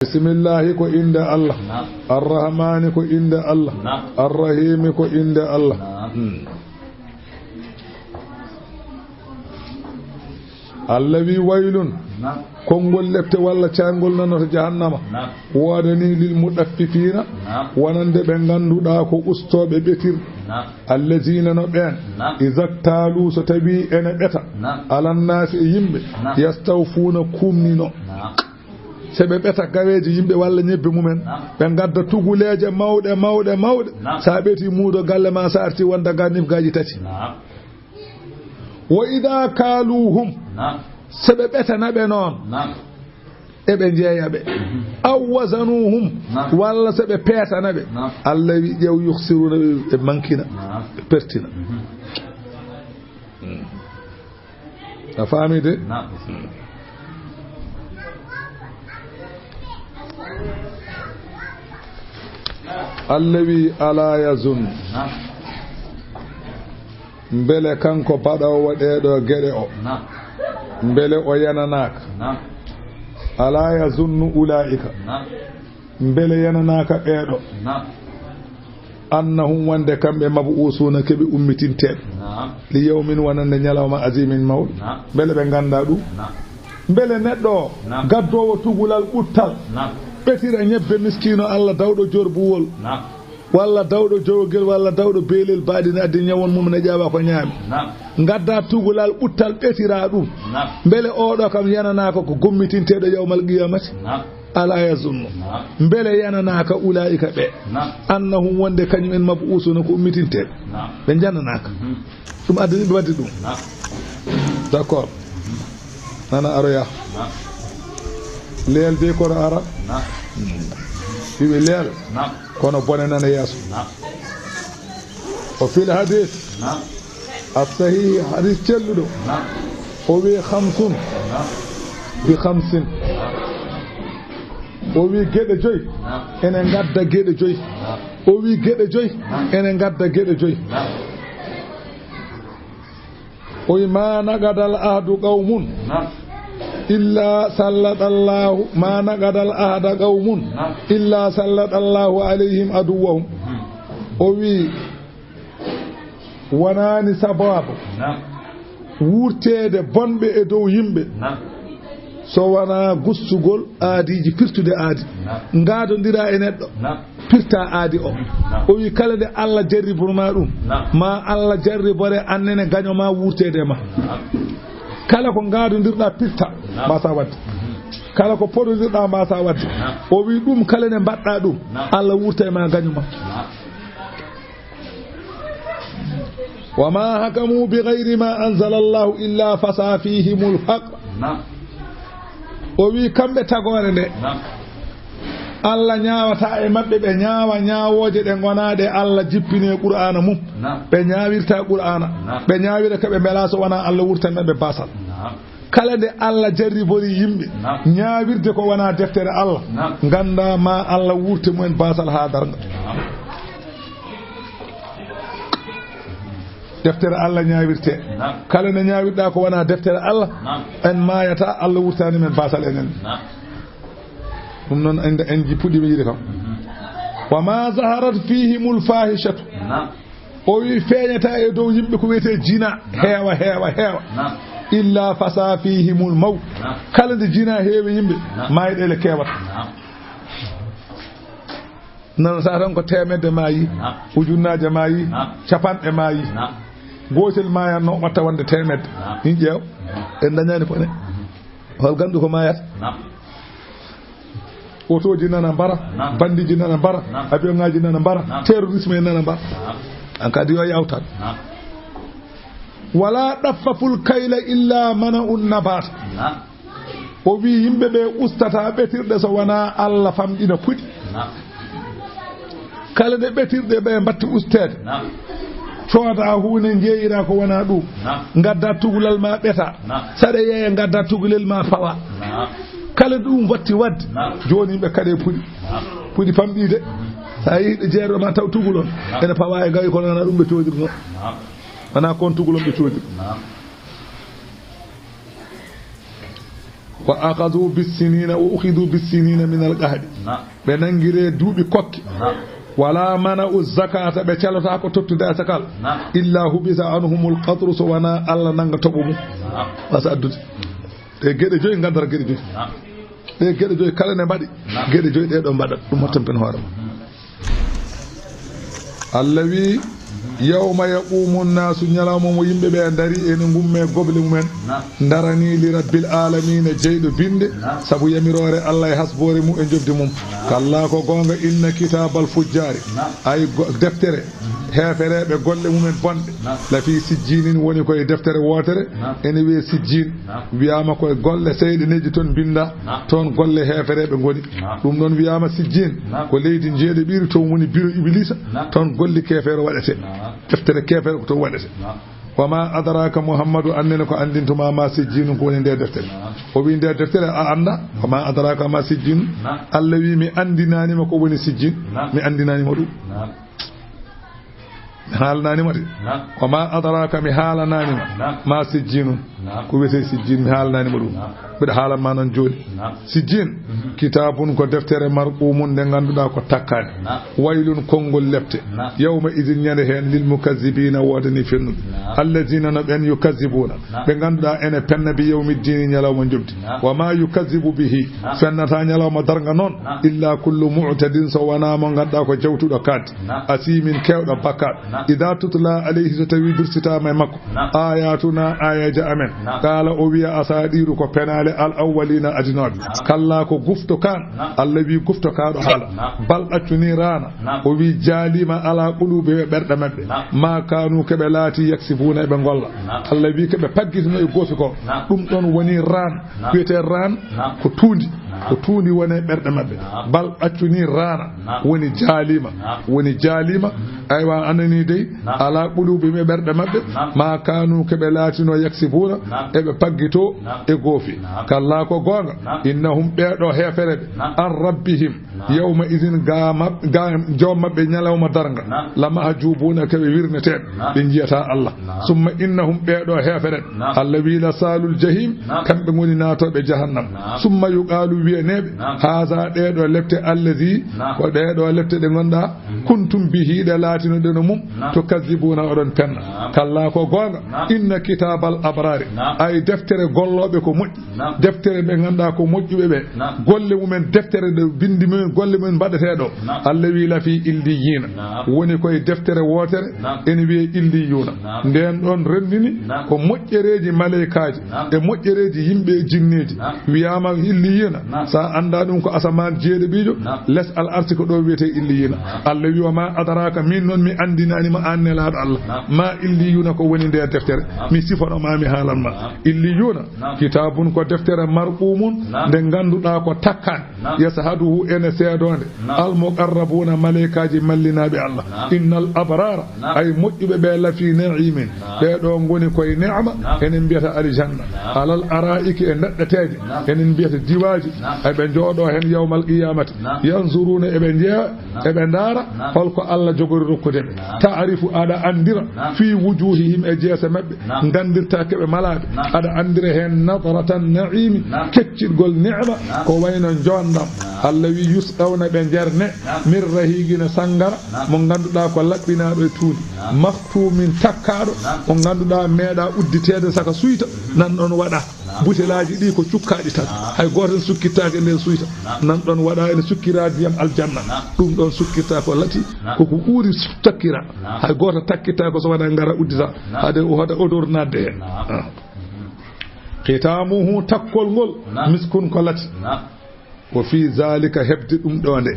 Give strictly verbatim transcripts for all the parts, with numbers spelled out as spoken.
Bismillahi ko innde Allah. Naam. Arrahmani ko innde Allah. Naam. Arrahimi ko innde Allah. Naam. Hmm. Allah wi, "Waylun." Naam. Konngol lepte walla caayngol nanoto jahannama. Naam. Woodanii lil muɗaffifiina. Naam. Wonande ɓe ngannduɗaa ko ustooɓe ɓetirɗe. Naam. Allaziina no ɓeen. Naam. Iza ktaaluu so tawii ene ɓeta. Naam. Alannaasi e yimɓe. Naam. Yastawfuuna kuumnino. Naam. Se ɓe ɓeta gaweeji yimɓe walla ñebbe mumen, naam, ɓe ngadda tuguleeje mawɗe, mawɗe, mawɗe. Naam. Sa ɓetii muudo galle ma, sa arti wonda ga nifgaaji tati. Naam. Wa idaa kaaluuhum, naam, se ɓe ɓetana ɓe noon, naam, eɓe jeeya ɓe. Mhm. Aw wazanuuhum, naam, walla se ɓe peetana ɓe. Naam. Allah wi, ƴeew, yukhsiruuna, ɓe, ɓe mankina, naam, ɓe pertina. Mhm. Hmm. A faami de? Naam. Allah wi, "Alaa yazunnu." Naam. Mbele kanko baɗoowo ɗeeɗo geɗe o, naam, mbele o yananaaka? Naam. "Alaa yazunnu ulaa'ika." Naam. Mbele yananaaka ɓeeɗo? Naam. "Annahum", wonde kamɓe, "mab'uusuuna", keɓe ummitinteeɓe. Naam. "Li yawmin", wonande ñalawma, "aziimin", mawɗo. Naam. Mbele ɓe nganndaa ɗum? Naam. Mbele neɗɗo o, naam, gaddoowo tugulal ɓuttal, naam, ɓetira ñebbe miskiino Allah dawɗo jorbuwol, naam, walla dawɗo jowgel, walla dawɗo beelel baaɗi ne addi ñawon mum ne ƴaawa ko ñaami. Naam. Ngadda tugulal ɓuttal ɓetira ɗum. Naam. Mbele oɗo kam yananaaka ko gommitinteeɗo yawmal qiyamati? Naam. Alaa yazunnu. Naam. Mbele yananaaka ulaa'ika ɓe? Naam. Annahum, wonde kañum en, mab'uusuuna, ko ummitinteeɓe. Naam. Ɓe jananaaka. Mhm. Ɗum addani ɓe waɗde ɗum. Naam. D'accord. Mhm. Nana aroya. Naam. Leel de kono ara. Naam. Hmm. Wiɓe leel. Naam. Kono bone nana yeeso. Naam. O fil hadis. Naam. As-sahihi, hadis celluɗo. Naam. O wi khamsun. Naam. Bi khamsin. Naam. O wi geɗe joy. Naam. Ene ngadda geɗe joy. Naam. O wi geɗe joy. Naam. Ene ngadda geɗe joy. Naam. O wi, "Ma naqadal ahdu qawmun." Naam. "Illa sallatallahu, ma naqadal ahda qawmun." Naam. "Illa sallatallahu alayhim aduwwahum." Hmm. O wi, wonaani sababu, naam, wurteede bonɓe e dow yimɓe, naam, so wonaa gustugol aadiiji, pirtude aadi. Naam. Ngaadondira e neɗɗo, naam, pirta aadi o. Naam. O wi, kala nde Allah jarribor ma ɗum, naam, ma Allah jarribore annene gaño ma wurteede e ma. Naam. Kala ko ngaadondirɗa pirta, naam, mbasa waɗde. Mhm. Kala ko poɗondirɗa mbasa waɗde. Naam. O wi, ɗum kala nde mbaɗɗa ɗum, naam, Allah wurta e ma gaño ma. Naam. "Wa ma hakamu bi ghayri ma anzala Allahu illa fasa fihimul haq." Naam. O wi, kamɓe tagoore nde, naam, Allah ñaawata e maɓɓe, ɓe ñaawa ñaawooje ɗe ngonaa ɗe Allah jippini e Qur'aana mum. Naam. Ɓe ñaawirta Qur'aana. Naam. Ɓe ñaawira ko ɓe mbela so wonaa Allah wurtan maɓɓe basal. Naam. Kala nde Allah jarribori yimɓe, naam, ñaawirde ko wonaa deftere Allah, naam, ngannda ma Allah wurte mumen basal haa darnga. Naam. Deftere Allah ñaawirte. Naam. Kala nde ñaawirɗa ko wonaa deftere Allah, naam, en maayata, Allah wurtani men basal enen. Naam. Ɗum noon en, en ji-, puɗɗiima yiide kam. Mhm. "Wa ma zaharat fihimul fahishatu." Naam. O wi, feeñata e dow yimɓe ko wiyetee jina. Naam. Heewa, heewa, heewa. Naam. "Illa fasa fihimul mawt." Naam. Kala nde jina heewi yimɓe, naam, maayɗeele keewata. Naam. Nanata tan ko teemedde maayi, naam, ujunnaaje maayi, naam, capanɗe maayi. Naam. Gootel maayanno watta wonde teemedde. Naam. Min ƴeew. Naam. En dañaani pone. Mhm. Hol gandu ko maayata? Naam. Otooji nana mbara, naam, bandiji nana mbara, naam, avion ŋaaji nana mbara, naam, terrorisme en nana mbara. Naam. An kadi yo yawtan. Naam. "Wala daffaful kayla illa mana'un nabat." Naam. O wi, yimɓe ɓe ustata ɓetirɗe so wonaa Allah famɗina puɗi. Naam. Kala nde ɓetirɗe ɓe mbatti usteede. Naam. Cooda huunde, njeeyira ko wonaa ɗum. Naam. Ngadda tugulal ma ɓeta. Naam. Saɗa yeeya, ngadda tugulel ma pawa. Naam. Kala ɗum watti wadde. Naam. Jooni yimɓe kaɗe puɗi. Naam. Puɗi famɗiide. Mhm. Sa yehi ɗo jeeɗo ma taw tugulon. Naam. Ene pawa e gawi kono wonaa ɗum ɓe coodirno. Naam. Wonaa kon tugulon ɓe coodir. Naam. Wa akhadhu bis-sinina, wa ukhidhu bis-sinina min al-qahdi. Naam. Ɓe nangire duuɓi kokke. Naam. Wala mana'u zakata, ɓe calotaako tottude asakal. Naam. Illa hubisa anhumul qatru, so wona Allah nanga toɓo mum. Naam. Wasa addude. Ɗe geɗe joyi ngaddata geɗe joyi. Naam. Ɗe geɗe joyi kala ne mbaɗi. Naam. Geɗe joyi ɗe ɗo mbaɗat. Ɗum hottan pen hoore mum. Allah wi, "Yawma yaqumu nnaasu", ñalawma mo yimɓe ɓe ndari ene ngumme goble mumen, ndarani li rabbil aalamiina, jeyɗo binde, sabu yamiroore Allah e hasboore mum e njobdi mum. Kalla, ko goonga, inna kitaabal fujjaari, ay go-, deftere heefereeɓe golle mumen bonɗe, la fii sijjiinin, woni koye deftere wootere, ene wiyee sijjiin. Wiyaama ko e golle seyɗeneeji toon mbinnda, toon golle heefereeɓe ngoni. Ɗum noon wiyaama sijjiin, ko leydi njeeɗiɗiri, toon woni biro Ibiliisa, toon golli keefeero waɗetee. Deftere keefeero ko toon waɗetee. Wa ma adraka, Muhammadu, annene ko anndintuma ma sijjiinu, ko woni nde deftere. O wi nde deftere a annda, wa ma adraka ma sijjiinu. Allah wi mi anndinaanima ko woni sijjiin, mi anndinaanima ɗum. Mi haalanaanima de. Naam. Wa ma adraka, mi haalanaanima. Naam. Ma sijjiinun. Naam. Ko wiyetee sijjiin, mi haalanaanima ɗum. Naam. Mbiɗa haalan ma noon jooni. Naam. Sijjiin, mhm, kitaabun, ko deftere, marquumun, nde ngannduɗaa ko takkaani. Naam. Waylun, konngol lepte. Naam. Yawma idin, ñande heen, lil mukazzibiina, woodani fennuɓe. Naam. Allazina, no ɓeen, yukazzibuuna, naam, ɓe ngannduɗaa ene penna, bi yawmi ddiini, ñalawma njoɓdi. Naam. Wa ma yukazzibu bihi, naam, fennata ñalawma darnga noon, naam, illa kullu mu'tadin, so wonaa mo ngannduɗaa ko jawtuɗo kaaɗdi. Naam. Asiimin, keewɗo bakkaat. Naam. Idaa tutla alayhi, so tawii dursitaama e makko, naam, ayaatuna, aayeeje amen, naam, qaala, o wiya, asaatiiru, ko penaale al awwaliina, adinooɓe. Naam. Kalla, ko gufto kaan. Naam. Allah wi gufto kaa ɗo haala. Naam. Bal, ɗaccu ni, raana. Naam. O wi jaaliima ala quluubihim, e ɓerɗe maɓɓe. Naam. Maa kaanu, ko ɓe laati, yaksibuuna, eɓe ngolla. Naam. Allah wi ko ɓe paggitino e goofi ko. Naam. Ɗum ɗoon woni raan. Naam. Ko wiyetee raan, naam, ko tuundi. Naam. Ko tuundi woni e ɓerɗe maɓɓe. Naam. Bal, ɗaccu ni, raana. Naam. Woni jaaliima. Naam. Woni jaaliima. Mhm. Aywa, a nanii dey. Naam. Ala quluubihim, e ɓerɗe maɓɓe. Naam. Maa kaanu, ko ɓe laatino, yaksibuuna, naam, eɓe paggito, naam, e goofi. Naam. Kalla, ko goonga. Naam. Innahum, ɓee ɗo heefereɓe. Naam. An rabbihim. Naam. Yawma idin, ga mab-, ga joom maɓɓe ñalawma darnga. Naam. La mahjubuuna, ko ɓe wirneteeɓe. Naam. Ɓe njiyataa Allah. Naam. Summa innahum, ɓee ɗo heefereɓe. Naam. Allah wi la saalul jahim, naam, kamɓe ngoni naatooɓe jahannam. Naam. Summa yuqaalu, wiyaneeɓe, naam, haaza, ɗee ɗo lepte, allazi, naam, ko ɗee ɗo lepte ɗe ngannduɗaa, mhm, kuntum bihi, ɗe laatinoɗen e mum, naam, tukazzibuuna, oɗon penna. Naam. Kalla, ko goonga, naam, inna kitaabal abraari, naam, ay deftere gollooɓe ko moƴƴi. Naam. Deftere ɓe ngannduɗaa ko moƴƴuɓe ɓe. Naam. Golle mumen, deftere ɗe binndi mumen, golle mumen mbaɗetee ɗo. Naam. Allah wi la fii illiyiina. Naam. Woni koye deftere wootere, naam, ene wiyee illiyuuna. Naam. Ndeen ɗoon renndini, naam, ko moƴƴereeji maleykaaji, naam, e moƴƴereeji yimɓe e jinneeji. Naam. Wiyaama illiyiina, naam, so a anndaa ɗum ko asamaan jeeɗiɗiijo, naam, les al arsi ko ɗo wiyetee illiyiina. Naam. Allah wi wa ma adraka, miin noon mi anndinaani ma aan nelaaɗo Allah. Naam. Ma illiyuuna ko woni nde deftere. Naam. Mi sifano ma, mi haalan ma. Naam. Illiyuuna. Naam. Kitaabun, ko deftere, marquumun, naam, nde ngannduɗaa ko takkaani. Naam. Yashaduhu, ene seedoo nde. Naam. Al muqarrabuuna, maleykaaji mallinaaɓe Allah. Naam. Innal abraara, naam, ay moƴƴuɓe ɓe, la fii na'iimin. Naam. Ɓee ɗo ngoni koye ne'ama, naam, enen mbiyata aljanna. Naam. Alal araa'iki, e ndaɗɗeteeje, naam, enen mbiyata diwaaji. Naam. Ay ɓe njooɗo heen yawmal qiyaamati. Naam. Yanzuruuna, eɓe njeeya, eɓe ndaara holko Allah jogori rokkude ɓe. Ta'rifu, aɗa anndira, fii wujuuhihim, e jeese maɓɓe, nganndirtaa keɓe malaaɓe. Aɗa anndira heen nadratan na'iimi, keccitgol ne'ma, ko wayno njoonndam. Allah wi, yusqawna, ɓe njerne, min rahiiqin, sangara mo ngannduɗaa ko laɓɓinaaɗo e tuundi, makhtuumin, takkaaɗo, mo ngannduɗaa meeɗaa udditeede saka suyta, nan ɗoon waɗa. Butelaaji ɗi ko cukkaaɗi tan. Hay gooto en sukkittaake e nder suyta. Nan ɗoon waɗa ene sukkiraa ndiyam aljanna. Ɗum ɗoon sukkirta ko lati, ko ko ɓuri su-, takkira. Hay gooto takkittaako so wonaa ngara uddita. Hade o hoda odor naatde heen. Ah. Khitamuhu, takkol ngol, miskun, ko lati. Wa fii zaalika, heɓde ɗum ɗo nde.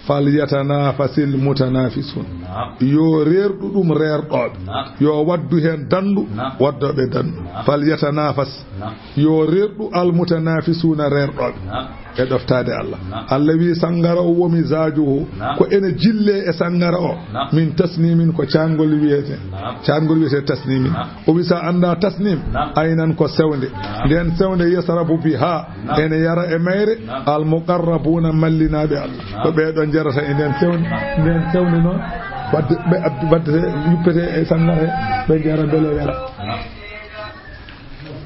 Falyatanafasil mutanafisuun. Naam. Yo reerɗu ɗum reerɗooɓe. Naam. Yo waɗdu heen danndu, naam, waɗdooɓe danndu. Naam. Falyatanafas. Naam. Yo reerɗu al mutanafisuuna reerɗooɓe. Naam. E ɗoftaade Allah. Naam. Allah wi sangara o womi zaajuhu. Naam. Ko ene jillee e sangara o. Naam. Min tasniimin, ko caangol wiyetee. Naam. Caangol wiyetee tasniimin. Naam. O wi sa annda tasniim, naam, aynan ko sewnde. Naam. Nden sewnde yasrabu biha. Naam. Ene yara e mayre, naam, al muqarrabuuna, mallinaaɓe Allah. Naam. Ko ɓee ɗoo njarata e nden sewnde, nden sewnde noon, wadde ɓe ad-, waddete, yuppete e sangara he, ɓe njara mbele wela. Naam.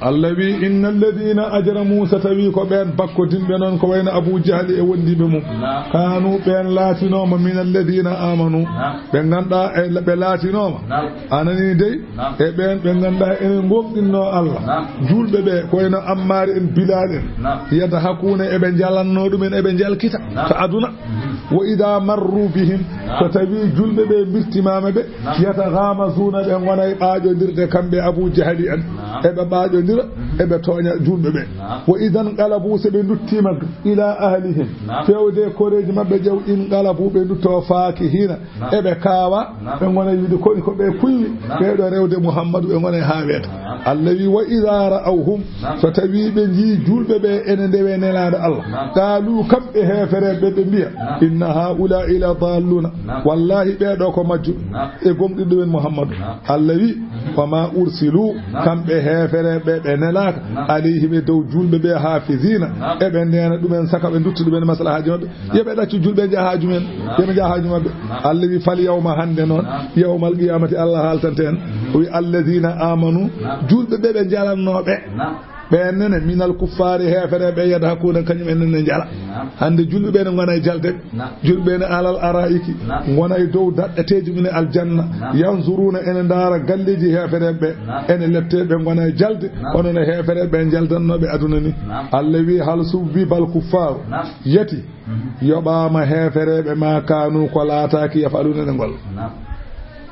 Allah wi, "Inna alladhina ajramu", so tawi ko ɓeen bakkodinɓe noon, ko wayno Abu Jahli e wondiiɓe mum. Naam. "Kanu", ɓeen laatinooma, "min alladhina amanu", naam, ɓe ngannduɗaa e, ɓe laatinooma. Naam. A nanii dey? Naam. E ɓeen ɓe ngannduɗaa ene ngomɗinnoo Allah. Naam. Juulɓe ɓe, ko wayno Ammaar en, Bilaal en. Naam. Yadhakuna, eɓe njalanno ɗumen, eɓe njalkita, naam, to aduna. Mhm. "Wa idha marru bihim", naam, so tawi juulɓe ɓe mbirtimaama ɓe, naam, "yataghamazuna", ɓe ngona e ɓaaƴondirde kamɓe Abu Jahli en. Naam. Eɓe ɓaaƴondira, mhm, eɓe tooña juulɓe ɓe. Naam. "Wa idha inqalabu", so ɓe nduttiima ila ahlihim, naam, feewde koreeji maɓɓe ƴeew, "inqalabu", ɓe ndutto, "fakihina", naam, eɓe kaawa, naam, ɓe ngona wiide ko, ko ɓe kuywi, naam, ɓeeɗo rewde Muhammadu, ɓe ngona e haaweede. Naam. Allah wi, "Wa idha ra'awhum", naam, so tawi ɓe njii juulɓe ɓe ene ndewe Nelaaɗo Allah. Naam. "Qalu", kamɓe heefereɓe ɓe mbiya, naam, "Inna ha'ula'i la dalluna", naam, "Wallahi ɓeeɗo ko majjuɓe, naam, e gomɗinɗo men Muhammadu." Naam. Allah wi, "Wa ma ursilu", naam, kamɓe heefereɓe ɓe nelaaka, naam, "alayhi", ɓe dow juulɓe ɓe, "hafizina", naam, eɓe ndeena ɗumen saka ɓe nduttu ɗumen maslahaaji maɓɓe. Naam. Yo ɓe ɗaccu juulɓe njaha haaju men. Naam. Yo ɓe njaha haaju maɓɓe. Naam. Allah wi, "Fal yawma", hannde noon, naam, yawmal qiyamati, Allah haaltante en. Mhm. O wi, "Alladhina amanu", naam, juulɓe ɓe ɓe njalannooɓe. Naam. Ɓeen nene, "minal kuffaari", heefereɓe, "yadhakuna", kañum en nene njala. Naam. Hannde juulɓe ɓe ne ngona e jalde. Naam. Juulɓe ɓe ne alal ara'iki. Naam. Ngona e dow daɗɗeteeji mum e aljanna. Naam. "Yanzuruna", ene ndaara galleeji heefereɓe. Naam. Ene lepte, ɓe ngona e jalde. Naam. Kono no heefereɓe ɓe njaldatnooɓe aduna ni. Naam. Allah wi, "Hal suwwibal kuffaaru". Naam. Yati. Mhm. Yoɓaama heefereɓe, "ma kanu", ko laataaki, "yaf'aluna", ene ngolla. Naam.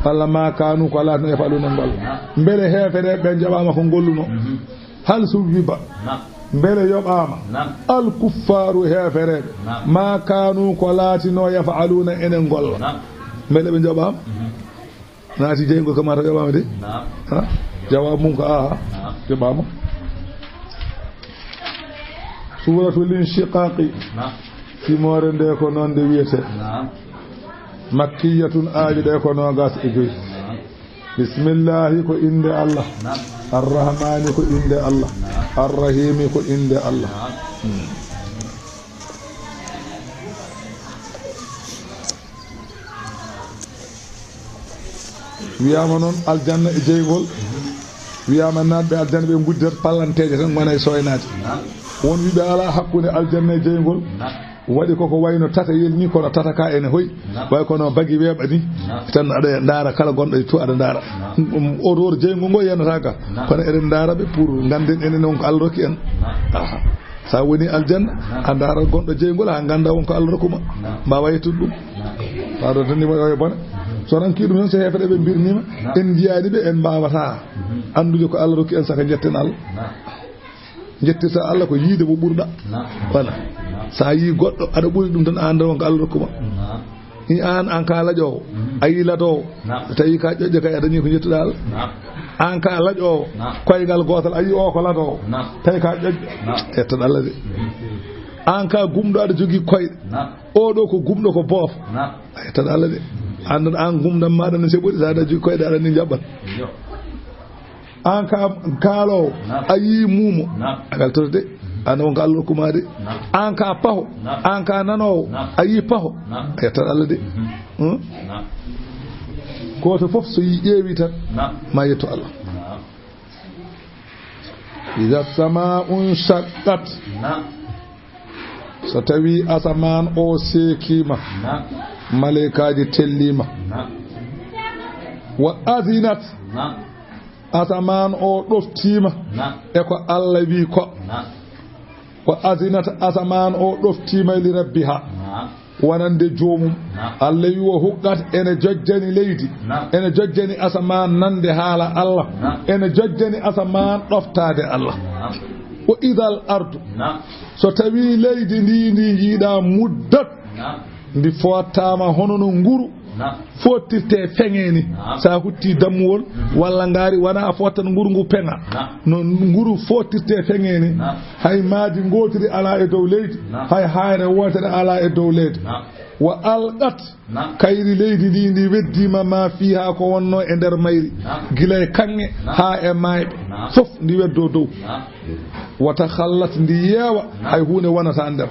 Walla "ma kanu", ko laatno, "yaf'aluna", ene ngolla. Naam. Mbele heefereɓe ɓe njaɓaama ko ngolluno? Mhm. "Hal suwwiba", naam, mbele yoɓaama, naam, "al kuffaaru", heefereɓe, naam, "ma kanu", ko laatino, "yaf'aluna", ene ngolla? Naam. Mbele ɓe njaɓaama? Mhm. Naati jeyngol kam, mata yoɓaama de. Naam. Ha? Jawaabu mum ko aha. Naam. Yoɓaama. Suuratul Inshiqaaqi. Naam. Timoore nde ko noon nde wiyetee. Naam. Makkiyatun, aaji ɗe ko noogas e joy. Naam. Bismillahi ko innde Allah. Naam. Arrahmani ko innde Allah. Naam. Arrahimi ko innde Allah. Naam. Hmm. Wiyaama noon aljanna e jeyngol. Wiyaama naatɓe aljanna ɓe ngudditat pallanteeje tan, ngona e sooynaade. Won wiɓe alaa hakkunde aljanna e jeyngol. Waɗi koko wayno tatayel ni, kono tata ka ene hoy. Way kono bagi weeɓa ni. Tan aɗa ndaara kala gonɗo e to aɗa ndaara. Um, odor jeyngol ngol yenata ka. Kono eɗen ndaara ɓe pour ngannden enen on ko Allah rokki en. Aha. Sa woni aljanna, a ndaara gonɗo jeyngol, ha ngannda won ko Allah rokkuma. Mbaawa yettude ɗum. Pardon tan ni mo yo bone. So ranki ɗum hen, so heefere ɓe mbirnima, en njiyaani ɓe, en mbaawata anndude ko Allah rokki en, saka njetten Allah. Njettirta Allah ko yiide mo ɓurɗa. Voilà. Sa yi goɗɗo, aɗa ɓuri ɗum tan, a annda won ko Allah rokkuma. Ni an, an ka laƴoowo, a yi ladoowo, tawi ka ƴoƴƴo kay, a dañi ko njettuɗa Allah. An ka laƴoowo, koyngal gootal, a yi o ko ladoowo, tawi ka ƴoƴƴo, ƴettan Allah de. An ka gumɗo, aɗa jogii koyɗe, o ɗo ko gumɗo, ko boofo, a ƴettan Allah de. Andan an gumɗam maɗa no seɓori, sa aɗa jogii koyɗe, aɗa ni jaɓɓat. An ka kaaloowo, a yii muumo, a weltoto de. An won ko Allah rokkuma de. An ka paho, an ka nanoowo, a yii paho, a yettat Allah de. Hmm? Gooto fof so yi ƴeewi tan, ma yetto Allah. Iza sama'un shaqqat. So tawi asamaan o seekiima, maleykaaji telliima. Wa azinat. Asamaan o ɗoftiima e ko Allah wi ko. Wa azinat, asamaan o ɗoftiima li rabbiha, wonande joomum. Allah wi, wa huqqat, ene jojjani leydi, ene jojjani asamaan nande haala Allah, ene jojjani asamaan ɗoftaade Allah. Wa idal ardu, so tawi leydi ndi, ndi njiiɗa muddat, ndi fottaama hono no nguru fottirte feŋe ni. Sa hutti dammuwol walla ngaari, wona a fottan nguru ngu peŋa. No nguru fottirte feŋe ni. Hay maadi ngootiri alaa e dow leydi. Hay hayre wootere alaa e dow leydi. Wa alqat, kayri leydi ndi, ndi weddiima ma fiha, ko wonno e nder mayri. Gila e kaŋŋe haa e maayɓe. Fof ndi weddo dow. Wa takhallat, ndi yeewa, hay huunde wonata nder.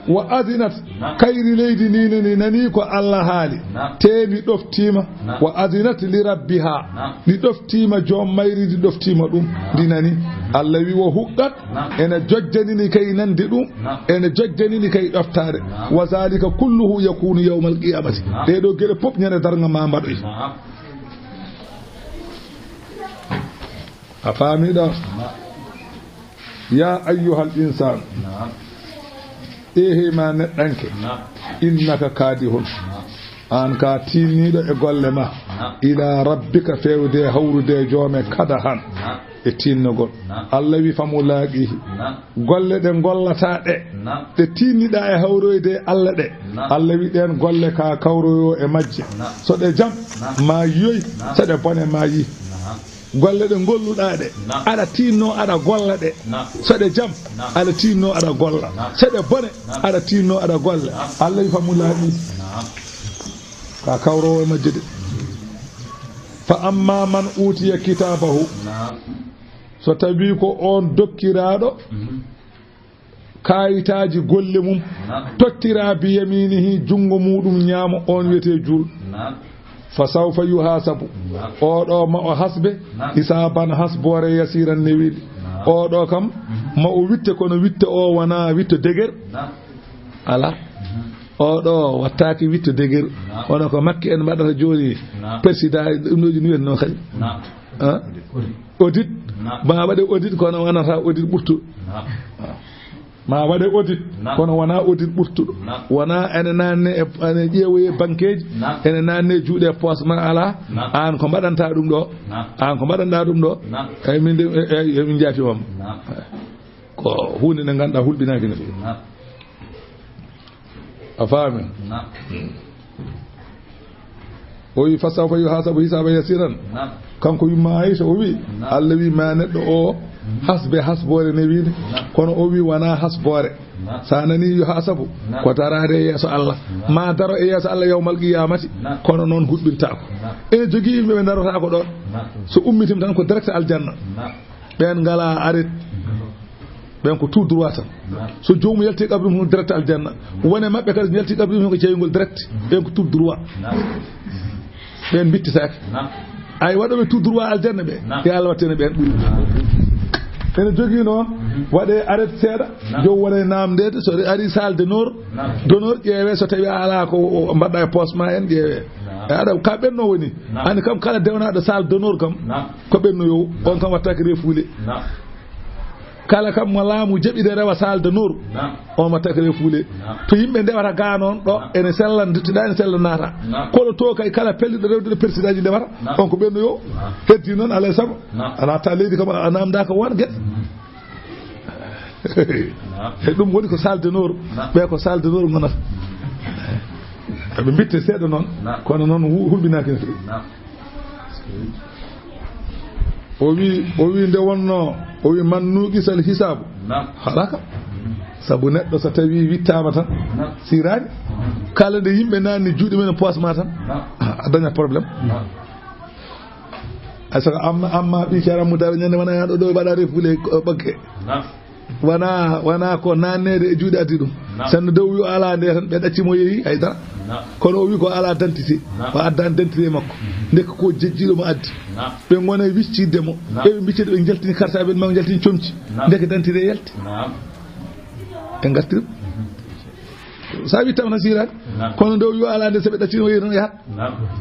Wa azinat, kayri leydi ndi nani, nani ko Allah haali. Te ndi ɗoftiima. Wa azinat li rabbiha. Ndi ɗoftiima joom mayri, ndi ɗoftiima ɗum. Ndi nani. Allah wi wo huqqat, ene jojjanini kay nande ɗum, ene jojjanini kay ɗoftaade. Wa zalika kulluhu yakunu yawmal qiyamati. Ɗee ɗoo geɗe pop ñande darnga ma mbaɗoy. A faami ɗo? Ya ayyuhal insaan. Ehe ma neɗɗanke. Innaka kadihun. Aan ka tiinniiɗo e golle ma. Ila rabbika, fewde hawrude joome, kadahan. E tiinnugol. Allah wi famulaaqihi. Golle ɗe ngollataa ɗe. Ɗe tiinniɗaa e hawroyde e Allah ɗe. Allah wi ɗeen golle ka kawroyo e majje. So ɗe jam, ma yiyoy. So ɗe bone, ma yi. Golle ɗe ngolluɗaa ɗe, aɗa tiinno aɗa golla ɗe. So ɗe jam, aɗa tiinno aɗa golla. So ɗe bone, aɗa tiinno aɗa golla. Allah wi famulaaqihi. Ka kawrowo e majje de. Fa amma man utiya kitabahu. So tawi ko on dokkiraaɗo kaayitaaji golle mum, tottira bi yaminihi, junngo muɗum ñaamo, on wiyetee juulɗo. Fa sawfa yuhasabu. Oɗo ma o hasbe, hisaban, hasboore, yasiran, newiiɗe. Oɗo kam, ma o witte, kono witte o wona witto deger. Ala. Oɗo wattaaki witto deger. Kono ko Makki en mbaɗata jooni, président, ɗum ɗo jooni wiyatnoo kadi. Ah? Audit. Ma waɗe audit, kono wonata audit ɓurtuɗo. Ma waɗe audit, kono wona audit ɓurtuɗo. Wona ene nanne e, ene ƴeewoye banqueeji, ene nanne juuɗe e poche ma ala. Aan ko mbaɗanta ɗum ɗo? Aan ko mbaɗanɗa ɗum ɗo? Eyi, min de, eyi, eyi, min njaafima ma. Ko huunde nde ngannduɗaa hulɓinaaki no feewi. A faami? O wi, "Fa sawfa yuhasabu hisaban yasiran." Kanko yumma Aisha, o wi, "Allah wi ma neɗɗo o hasbe, hasboore newiinde." Kono o wi wona hasboore. Sa nani yuhasabu, ko daraade e yeeso Allah. Ma daro e yeeso Allah yawmal qiyamati. Kono noon hulɓintaako. Ene jogii yimɓe ɓe darotako ɗoon. So ummitima tan ko direct aljanna. Ɓeen ngala arrêt. Ɓeen ko tout droit tan. So joomum yalti qabri mum, direct aljanna. Wone maɓɓe kadi, so yalti qabri mum, ko jeyngol direct. Ɓeen ko tout droit. Ɓeen mbittitaake. Ay, waɗooɓe tout droit aljanna ɓe, yo Allah wattane ɓeen ɓuri. Ene jogii noon, waɗee arrêt seeɗa, joom waɗa e naamndeede, so ari salle d'honneur, d'honneur ƴeewee, so tawi a alaa ko o mbaɗɗa e poche ma en, ƴeewee. E aɗa, ka ɓenno woni. Anndi kam, kala dewnaaɗo salle d'honneur kam, ko ɓennoyo, on kam wattaake reefuule. Kala kam mo laamu jaɓi de rewa salle d'honneur, on wattaake reefuule. To yimɓe ndewata ga noon, ɗo ene sella, nduttiɗa ene sella naata. Kono to kay, kala pelliɗo rewde ɗo, persidaaji ndewata, on ko ɓennoyo. Heddi noon, alaa e sago, a natta leydi kam, a naamndaaka won geɗe. E ɗum woni ko salle d'honneur. Ɓe ko salle d'honneur ngonata. Ɓe mbitte seeɗa noon, kono noon hu-, hulɓinaaki no feewi. O wi, o wi nde wonno, o wi, "Man nuqisal hisaabu." Halaka. Sabu neɗɗo so tawi wittaama tan, siraani. Kala nde yimɓe nanni juuɗe men e poche ma tan, a daña problème. Ay, saka amma, amma ɓii Ceerno Mudaaɓe ñande wona yaɗo ɗo waɗa refuule, eh, ɓakke. Wona, wona ko nanneede e juuɗe addi ɗum. Sanno dow wi o alaa nde tan, ɓe ɗacci mo yehi, hay dara. Kono o wi ko alaa dentité. O adda dentité makko. Ndeke ko jejjiɗo mo addi. Ɓe ngona wiccidde mo. Ɓe ɓe mbiccede ɓe jaltini carte d'identité, ɓe jaltini comci. Ndeke dentité yalti. Ɓe ngartiri. Sa wittama tan siraani. Kono nde o wi o alaa nde, so ɓe ɗaccino o yehi tan o yahat.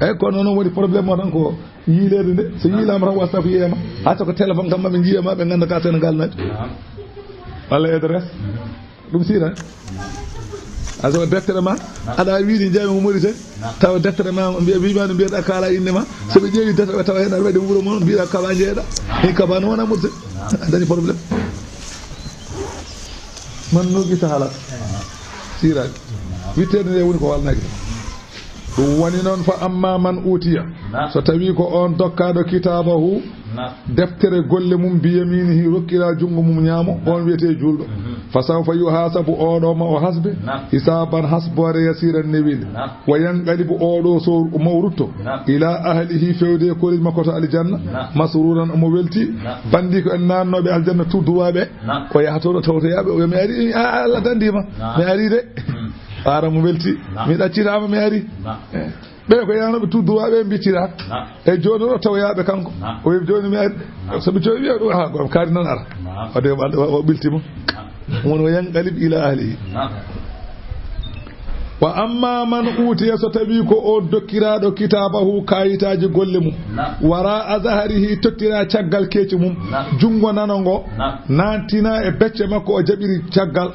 Eyyi, kono noon woni problème o tan ko yiileede nde. So yiilaama tan WhatsApp yeeyama. Haa so ko téléphone kam maɓe njiya ma, ɓe ngannda ka Sénégal nani. Walla adresse. Ɗum siraani. A so deftere ma, aɗa wiide njaami ko Mauritanie. Tawa deftere ma, mbiya, wiima no mbiyata kaala innde ma. So ɓe ƴeewi deftere ɓe tawa heen aɗa waɗi wuro mon, mbiya kaba njeeɗa. Heen kaba no wona Mauritanie. A dañi problème. Man nuqisa halaka. Siraani. Witteede nde woni ko walnaaki. Ɗum woni noon, fa amma man utiya. So tawi ko on dokkaaɗo kitaabahu, deftere golle mum, bi yaminihi, rokkira junngo mum ñaamo, on wiyetee juulɗo. Fa sawfa yuhasabu, oɗo ma o hasbe, hisaban, hasboore, yasiran, newiinde. Wa yanqalibu, oɗo so mo rutto, ila ahlihi, fewde e koreeji makko to aljanna, masruran, omo welti. Bandi ko en naannooɓe aljanna tout droit ɓe, o yaha toon o tawtoyaaɓe, o wiya, "Mi ari, a, Allah dandii ma. Mi ari de." Ara mo welti. "Mi ɗaccitaama, mi ari." Eh. Ɓe ko yahnooɓe tout droit ɓe mbittira. E jooni o tawoyaaɓe kanko. O wiya, "Jooni mi ari." Sabu jooni wiya ɗum, "Ha, ko kaari nan ara." Ade o ɓiltima. Won o yanqalib ila ahlihi. Wa amma man utiya, so tawi ko o dokkiraaɗo kitaabahu, kaayitaaji golle mum, wara a zaharihi, tottira caggal keeci mum, junngo nano ngo, naattina e becce makko, o jaɓiri caggal.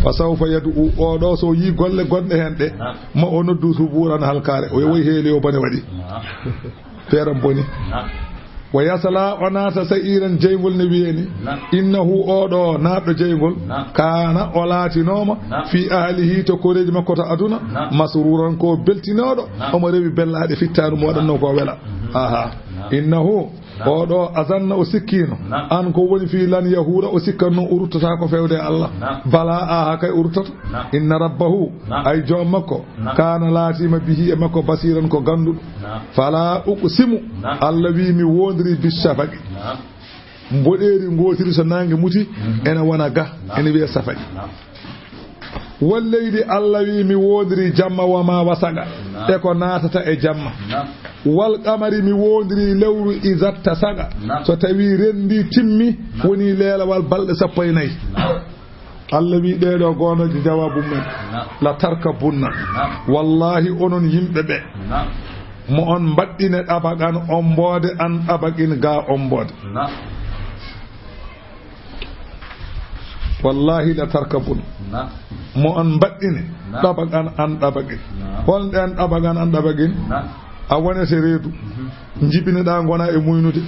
Fa sawfa yad'u, o ɗo so yi golle gonɗe heen ɗe, ma o noddu suburan, halkaare. O woy heeli o bone waɗi. Feeram boni. Wa yasla, o naata sa'iran, jeyngol ne wiyeni. Innahu, o ɗo naatɗo jeyngol, kana, o laatinooma, fi ahlihi, to koreeji makko to aduna, masruran, ko beltinooɗo, omo rewi bellaaɗe fittaandu mo waɗannoo ko wela. Aha. Innahu, o ɗo azanna, o sikkiino, an ko woni fii lan yahuura, o sikkanno o ruttata ko fewde Allah. Bala, aha, kay o ruttata. Inna rabbahu, ay joom makko, kana, laatiima, bihi, e makko, basiran, ko gannduɗo. Fala uqsimu, Allah wi mi woondiri, bi shafaqi. Mboɗeeri ngootiri so naange muti, ene wona ga, ene wiya safaqi. Wal leyli, Allah wi mi woondiri jamma, wa ma wasaqa, e ko naatata e jamma. Wal qamari, mi woondiri lewru, iza tasaqa, so tawi renndi timmi, woni leelawal balɗe sappo e nayi. Allah wi ɗee ɗo goonooje jawaabu men. La tarkabunna. Wallahi onon yimɓe ɓe. Mo on mbaɗɗine ɗabagan omboode an ɗabagin ga omboode. Wallahi la tarkabun. Mo on mbaɗɗine ɗabagan an ɗabagin. Holɗe an ɗabagan an ɗabagin? A wonete reedu. Njibinoɗaa, ngona e muynude.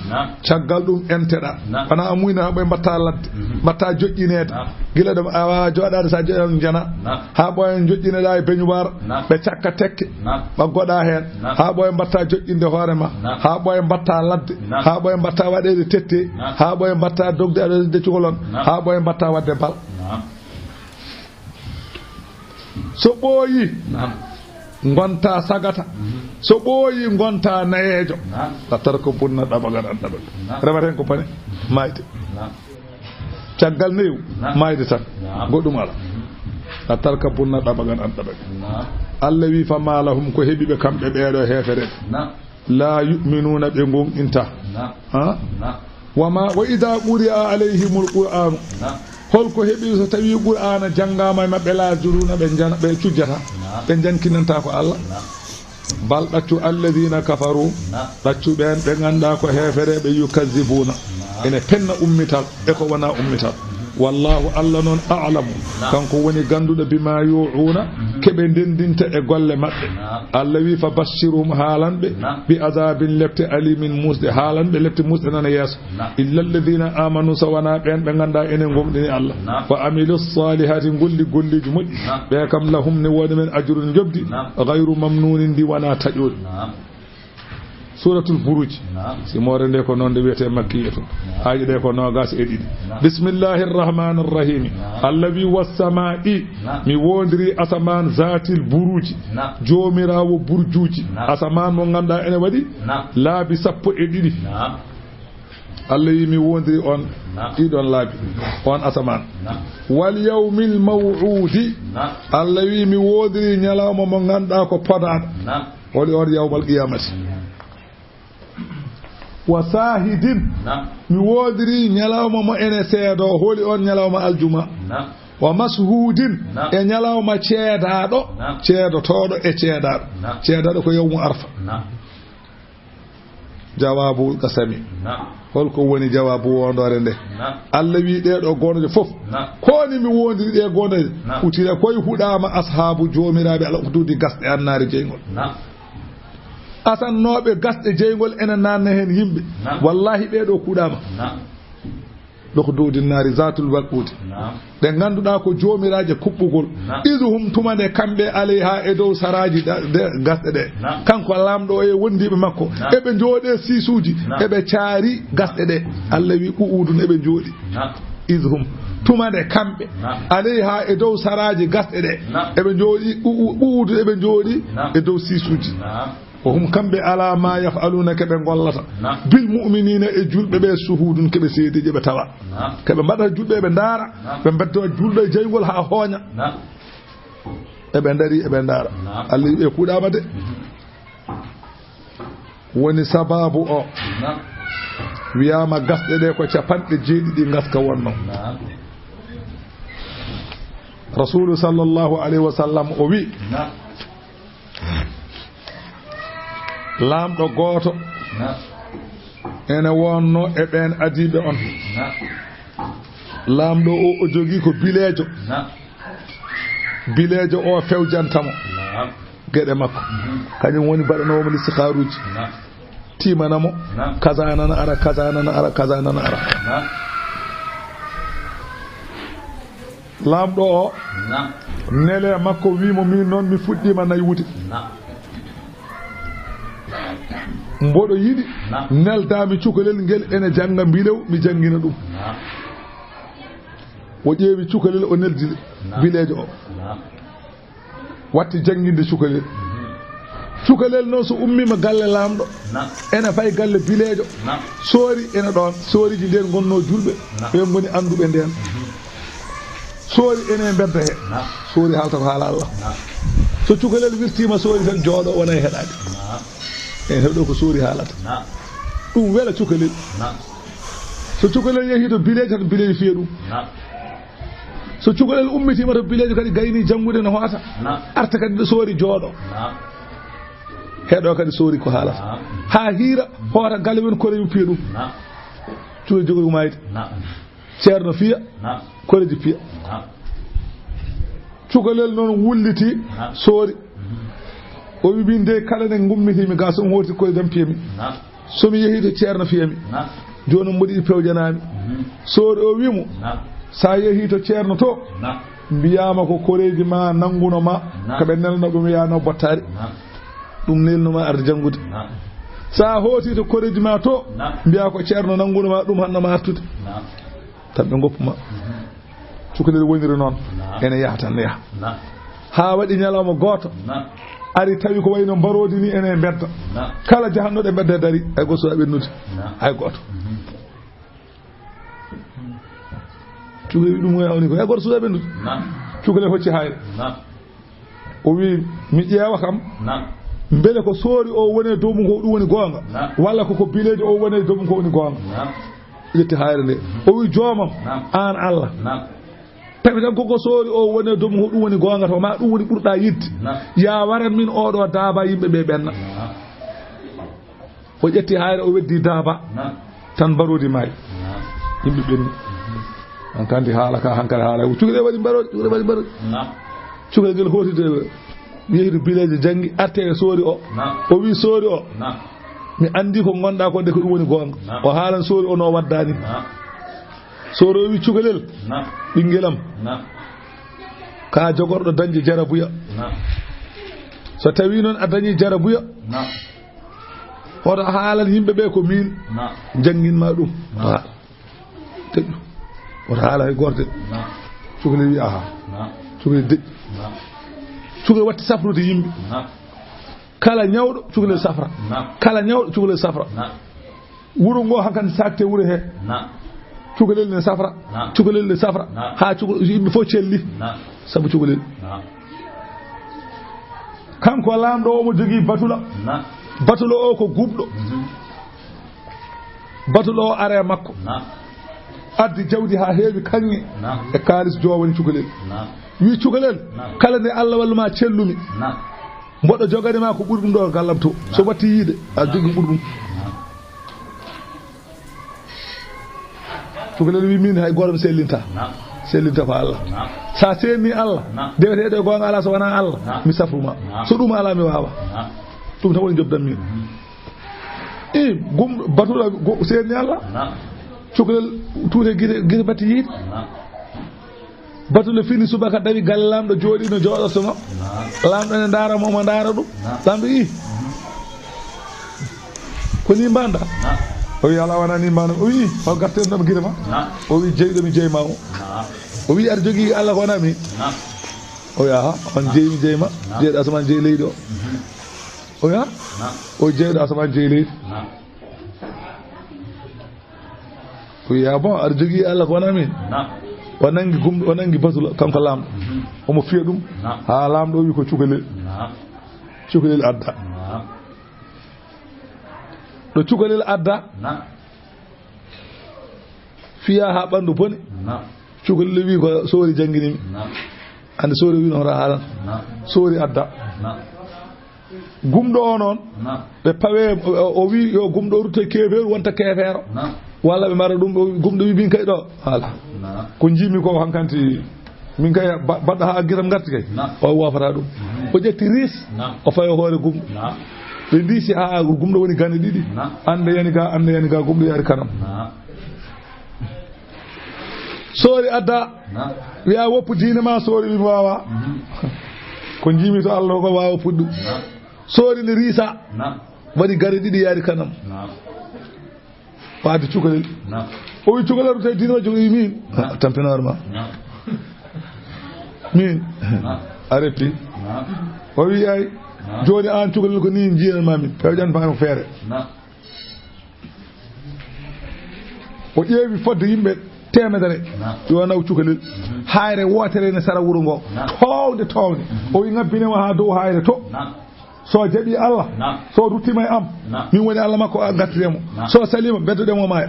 Caggal ɗum, enteɗaa. Wona a muyna, haa ɓooya mbaɗta ladde, mbaɗta joƴƴineede. Gila ɗum, a waawaa jooɗaade, so a jooɗaama njana. Haa ɓooya joƴƴinoɗaa e beñuwaar, ɓe cakka tekke, ɓaggoɗaa heen. Haa ɓooya mbaɗta joƴƴinde hoore ma. Haa ɓooya mbaɗta ladde. Haa ɓooya mbaɗta waɗeede tette. Haa ɓooya mbaɗta dogde aɗa waɗde cukalon. Haa ɓooya mbaɗta waɗde bal. So ɓooyi, ngonta sagata. So ɓooyi, ngonta nayeejo. La tarkabunna ɗabagan an ɗabagan. Rewata heen ko pane, maayde. Caggal neewu, maayde tan. Goɗɗum alaa. La tarkabunna ɗabagan an ɗabagan. Allah wi, fama lahum, ko heɓi ɓe kamɓe ɓeeɗo heefereɓe. La yu'minuna, ɓe gonɗinta. Ha? Wa ma, wa idha quri'a alayhimul Qur'anu. Holko heɓi so tawi Qur'aana janngaama e maɓɓe, la yasjuduna, ɓe njana, ɓe cujjata, ɓe njankinanta ko Allah. Bal, ɗaccu, alladhina kafaru, ɗaccu ɓeen ɓe ngannduɗaa ko heefereɓe, yukazzibuna, ene penna ummital e ko wona ummital. Wallahu, Allah noon, a'lamu, kanko woni gannduɗo, bima yu'una, ke ɓe ndenndinta e golle maɓɓe. Allah wi, fa bashshirhum, haalan ɓe, bi azabin, lepte, alimin, muusɗe, haalan ɓe lepte muusɗe nana yeeso. Illa alladhina amanu, so wonaa ɓeen ɓe ngannduɗaa ene ngomɗini Allah. Wa amilu salihati, golli golleeji moƴƴi. Ɓe kam, lahum, ne woodi men, ajrun, njoɓdi, ghayru mamnunin, ndi wonaa taƴooɗi. Suratul Buruj. Naam. Simoore nde ko noon nde wiyetee makkiyatun. Naam. Aaje ɗe ko noogaas e ɗiɗi. Naam. Bismillahir Rahmanir Rahim. Naam. Allah wi, "Was samaa'i." Naam. Mi woondiri asamaan, "zaatil buruji." Naam. Joomiraawo burjuuji. Naam. Asamaan mo ngannduɗaa ene waɗi, naam, laabi sappo e ɗiɗi. Naam. Allah wi, "Mi woondiri on, naam, ɗiɗon laabi, on asamaan." Naam. "Wal yawmil maw'uudi." Naam. Allah wi, "Mi woondiri ñalawma mo ngannduɗaa ko podaaɗo." Naam. Holi on yawmal qiyamati. Wa saahidin. Naam. Mi woondiri ñalawma mo ene seedo, holi on ñalawma aljuma. Naam. Wa mashhudin. Naam. E ñalawma ceedaaɗo, naam, ceedotooɗo e ceedaaɗo. Naam. Ceedaaɗo ko yawmu arfa. Naam. Jawaabul qasami. Naam. Holko woni jawaabu wondoore nde? Naam. Allah wi, "Ɗee ɗo goonoje fof." Naam. Ko ni mi woondiri ɗee goonoje? Naam. Utira koy huɗaama ashaabu joomiraaɓe al ukhdudi gasɗe annaari jeyngol. Naam. Asannooɓe gasɗe jeyngol ene naanna heen yimɓe. Naam. Wallahi ɓee ɗo kuɗaama. Naam. Ukhdudi naari zaatul waquudi. Naam. Ɗe ngannduɗaa ko joomiraaje kuɓɓugol. Naam. Idh hum, tuma nde kamɓe, alayha, e dow saraaji ɗa-, ɗe gasɗe ɗe. Naam. Kanko laamɗo o e wondiiɓe makko. Naam. Eɓe njooɗe siisuuji. Naam. Eɓe caari gasɗe ɗe. Allah wi, qu'udun, eɓe njooɗi. Naam. Idh hum, tuma nde kamɓe, naam, alayha, e dow saraaji gasɗe ɗe. Naam. Eɓe njooɗi, qu'u-, qu'udun, eɓe njooɗi, naam, e dow siisuuji. Naam. Wa hum, kamɓe, ala ma yaf'aluna, ke ɓe ngollata, naam, bil mu'minina, e julɓe ɓe, shuhudun, ke ɓe seedeeji, ɓe tawa. Naam. Ke ɓe mbaɗa julɓe, ɓe ndaara, naam, ɓe mbedda julɗo e jeyngol haa hooña. Naam. Eɓe ndari, eɓe ndaara. Naam. Allah wi, ɓe kuɗaama de. Mhm. Woni sababu o. Naam. Wiyaama gasɗe ɗe ko capanɗe jeeɗiɗi ngaska wonno. Naam. Rasuulu sallallahu alayhi wa sallam o wi, Naam. Laamɗo gooto Naam. Ene wonno e ɓeen adiiɓe on. Naam. Laamɗo o, o jogii ko bileejo. Naam. Bileejo o fewjanta mo. Naam. Geɗe makko. Mhm. Kañum woni mbaɗanoowo mo listikaaruuji. Naam. Tiimana mo. Naam. Kaza nana ara, kaza nana ara, kaza nana ara. Naam. Laamɗo o, Naam. Nele makko wi mo, min noon mi fuɗɗiima naywude. Naam. Mboɗo yiɗi Naam. Neldaami cukalel ngel ene jannga mbilew, mi janngina ɗum. Naam. O ƴeewi cukalel, o neldi Naam. Bileejo o. Naam. Watti jannginde cukalel. Mhm. Cukalel noon so ummiima galle laamɗo, Naam. Ene fay galle bileejo. Naam. Soori ene ɗoon. Sooriiji ndeen ngonnoo julɓe. Naam. Ɓe ngoni annduɓe ndeen. Mhm. Soori ene mbedda he. Naam. Soori haalta ko haala Allah. Naam. So cukalel wirtiima soori tan jooɗo wona e heɗaade. Naam. En heɗo ko soori haalata. Naam. Ɗum wela cukalel. Naam. So cukalel yehii to bileejo tan bileejo fiya ɗum. Naam. So cukalel ummitiima to bileejo kadi gayni janngude no hoota. Naam. Arta kadi ɗo soori jooɗo. Naam. Heɗo kadi soori ko haalata. Naam. Haa hiira hoota galle men kore yum piya ɗum. Naam. Cukalel jogori ko maayde. Naam. Ceerno fiya. Naam. Koreji piya. Naam. Cukalel noon wulliti Naam. Soori. Mhm. O wi min de kala ne ngummitiimi ga so mi hooti koye dam piyami. Naam. So mi yehii to ceerno fiyami. Naam. Jooni mboɗi pewjanaami. Mhm. Soori o wi mo. Naam. Sa yehii to ceerno to. Naam. Mbiyaama ko koreeji ma nannguno ma. Naam. Ko ɓe nelno ɓe mbiyaano bottaari. Naam. Ɗum nelno ma arde janngude. Naam. Sa hooti to koreeji ma to. Naam. Mbiya ko ceerno nannguno ma ɗum hanno ma artude. Naam. Tan ɓe ngoppu ma. Mhm. Cukalel woniri noon. Naam. Ene yaha tan ne yaha. Naam. Haa waɗi ñalawma gooto. Naam. Ari tawi ko wayno mbaroodi ni ene mbedda. Naam. Kala jahannoɗo e mbedda dari, hay gooto suuɗa ɓennude. Naam. Hay gooto. Mhm. Cukalel wi ɗum o yawni ko, hay gooto suuɗa ɓennude. Naam. Cukalel hocci hayre. Naam. O wi, mi ƴeewa kam. Naam. Mbele ko soori o woni e dow mum ko ɗum woni goonga? Naam. Walla ko, ko bileejo o woni e dow mum ko woni goonga? Naam. Ƴetti hayre nde. O wi, joomam, Naam. Aan Allah. Naam. Tawi tan koko soori o woni e dow mum ko ɗum woni goonga to, ma ɗum woni ɓurɗa yiɗde. Naam. Ya waran min oɗo daaba yimɓe ɓe ɓenna. Naam. O ƴetti hayre, o weddi daaba. Naam. Tan mbaroodi maayi. Naam. Yimɓe ɓenni. Mhm. Hankadi haala ka, hankadi haala. Cukalel waɗi mbaroodi, cukalel waɗi mbaroodi. Naam. Cukalel ngel hooti de, yehi to bileejo janngi, arte e soori o. Naam. O wi soori o. Naam. Mi anndi ko ngonɗa ko de ko ɗum woni goonga. Naam. O haalan soori o no waddani. Naam. Soori o wi cukalel. Naam. Ɓinngel am. Naam. Ka jogorɗo dañde jarabuya. Naam. So tawi noon a dañi jarabuya. Naam. Hoto haalan yimɓe ɓe ko min Naam. Janngin ma ɗum. Naam. Ha. Teƴƴu. Hoto haala hay gooto de. Naam. Cukalel wi aha. Naam. Cukalel deƴƴi. Naam. Cukalel watti safrude yimɓe. Naam. Kala ñawɗo cukalel safra. Naam. Kala ñawɗo cukalel safra. Naam. Wuro ngo hankadi sakte wuro he. Naam. Cukalel ne safra. Naam. Cukalel ne safra. Naam. Ha cuka-, yimɓe fof celli. Naam. Sabu cukalel. Naam. Kanko laamɗo omo jogii batula. Naam. Batula o ko gumɗo. Mhm. Batula o ara e makko. Naam. Addi jawdi ha heewi kaŋŋe. Naam. E kaalis jowani cukalel. Naam. Wi cukalel, Naam. Kala nde Allah wallu ma cellumi. Naam. Mboɗo jogani ma ko ɓuri ɗum ɗo gallam to. So Naam. Watti yiide, a jogi ɓuri ɗum. Naam. Cukalel wi min hay gooto mi sellinta. Naam. Sellinta ko Allah. Naam. Sa senni Allah, Naam. Deweteeɗo e goonga ala so wona Allah, Naam. Mi safru ma. Naam. So ɗum ala mi wawa. Naam. Ɗum tan woni jobdan min. Mhm. I gum batula go-, senni Allah. Naam. Cukalel tuute gite, gite batti yiide. Naam. Batula fini subaka dawi galle laamɗo jooɗi no jooɗortono. Naam. Laamɗo ne ndaara mo, omo ndaara ɗum. Naam. Laamɗo ii. Mhm. Ko ni mbanɗa? Naam. O wi, ala wona ni mbanɗa. O wi, hol garten ɗo gite ma? Naam. O wi, jeyɗo mi jeyma o. Naam. O wi, aɗa jogii Allah ko wona mi? Naam. O wi, aha, on jeyi mi jeyma. Naam. Jeyɗo asamaan jeyi leydi o. Mhm. O wi, ha? Naam. O jeyɗo asamaan jeyi leydi. Naam. O wi, ah bon, aɗa jogii Allah ko wona min? Naam. O nangi gum-, o nangi batula, kanko laamɗo. Mhm. Omo fiya ɗum. Naam. Haa laamɗo o wi ko cukalel. Naam. Cukalel adda. Naam. Ɗo cukalel adda. Naam. Piya haa ɓanndu boni. Cukalel wi ko Soori jannginimi. Ande Soori wi no hoto haalan. Soori adda. Gumɗo o noon, ɓe pawe, o, o wi yo gumɗo rutto e keefeeru, wonta keefeero. Walla ɓe mara ɗum, o wi, gumɗo wi min kay ɗo. Haala. Ko njiimi ko hankanti, min kay ba-, baɗɗo haa giram ngarti kay. O wofata ɗum. O ƴetti ris, o fawi hoore gumɗo. Ɓe ndiisi haa gumɗo woni gane ɗiɗi. Ande yani ga, ande yani ga, gumɗo yaari kanam. Soori adda. Wiya woppu diine ma, Soori wi mi waawa. Ko njiimi to Allah ko waawa puɗɗu. Soori ne riisa. Waɗi gare ɗiɗi yaari kanam. Waade cukalel. O wi cukalel to diine ma, cukalel wi min. Tampinoor ma. Min. A retti. O wi ay. Jooni aan cukalel ko ni njiiran ma min. Pewjan ma ko feere. O ƴeewi fodde yimɓe teemedere. Yo naw cukalel. Hayre wootere ne sara wuro ngo. Toowde, toowde. O wi ngabbine mo haa dow hayre to. So jaɓi Allah, so ruttima e am, min woni Allah makko, a ngartire mo. So salima, beddoɗen mo maaya.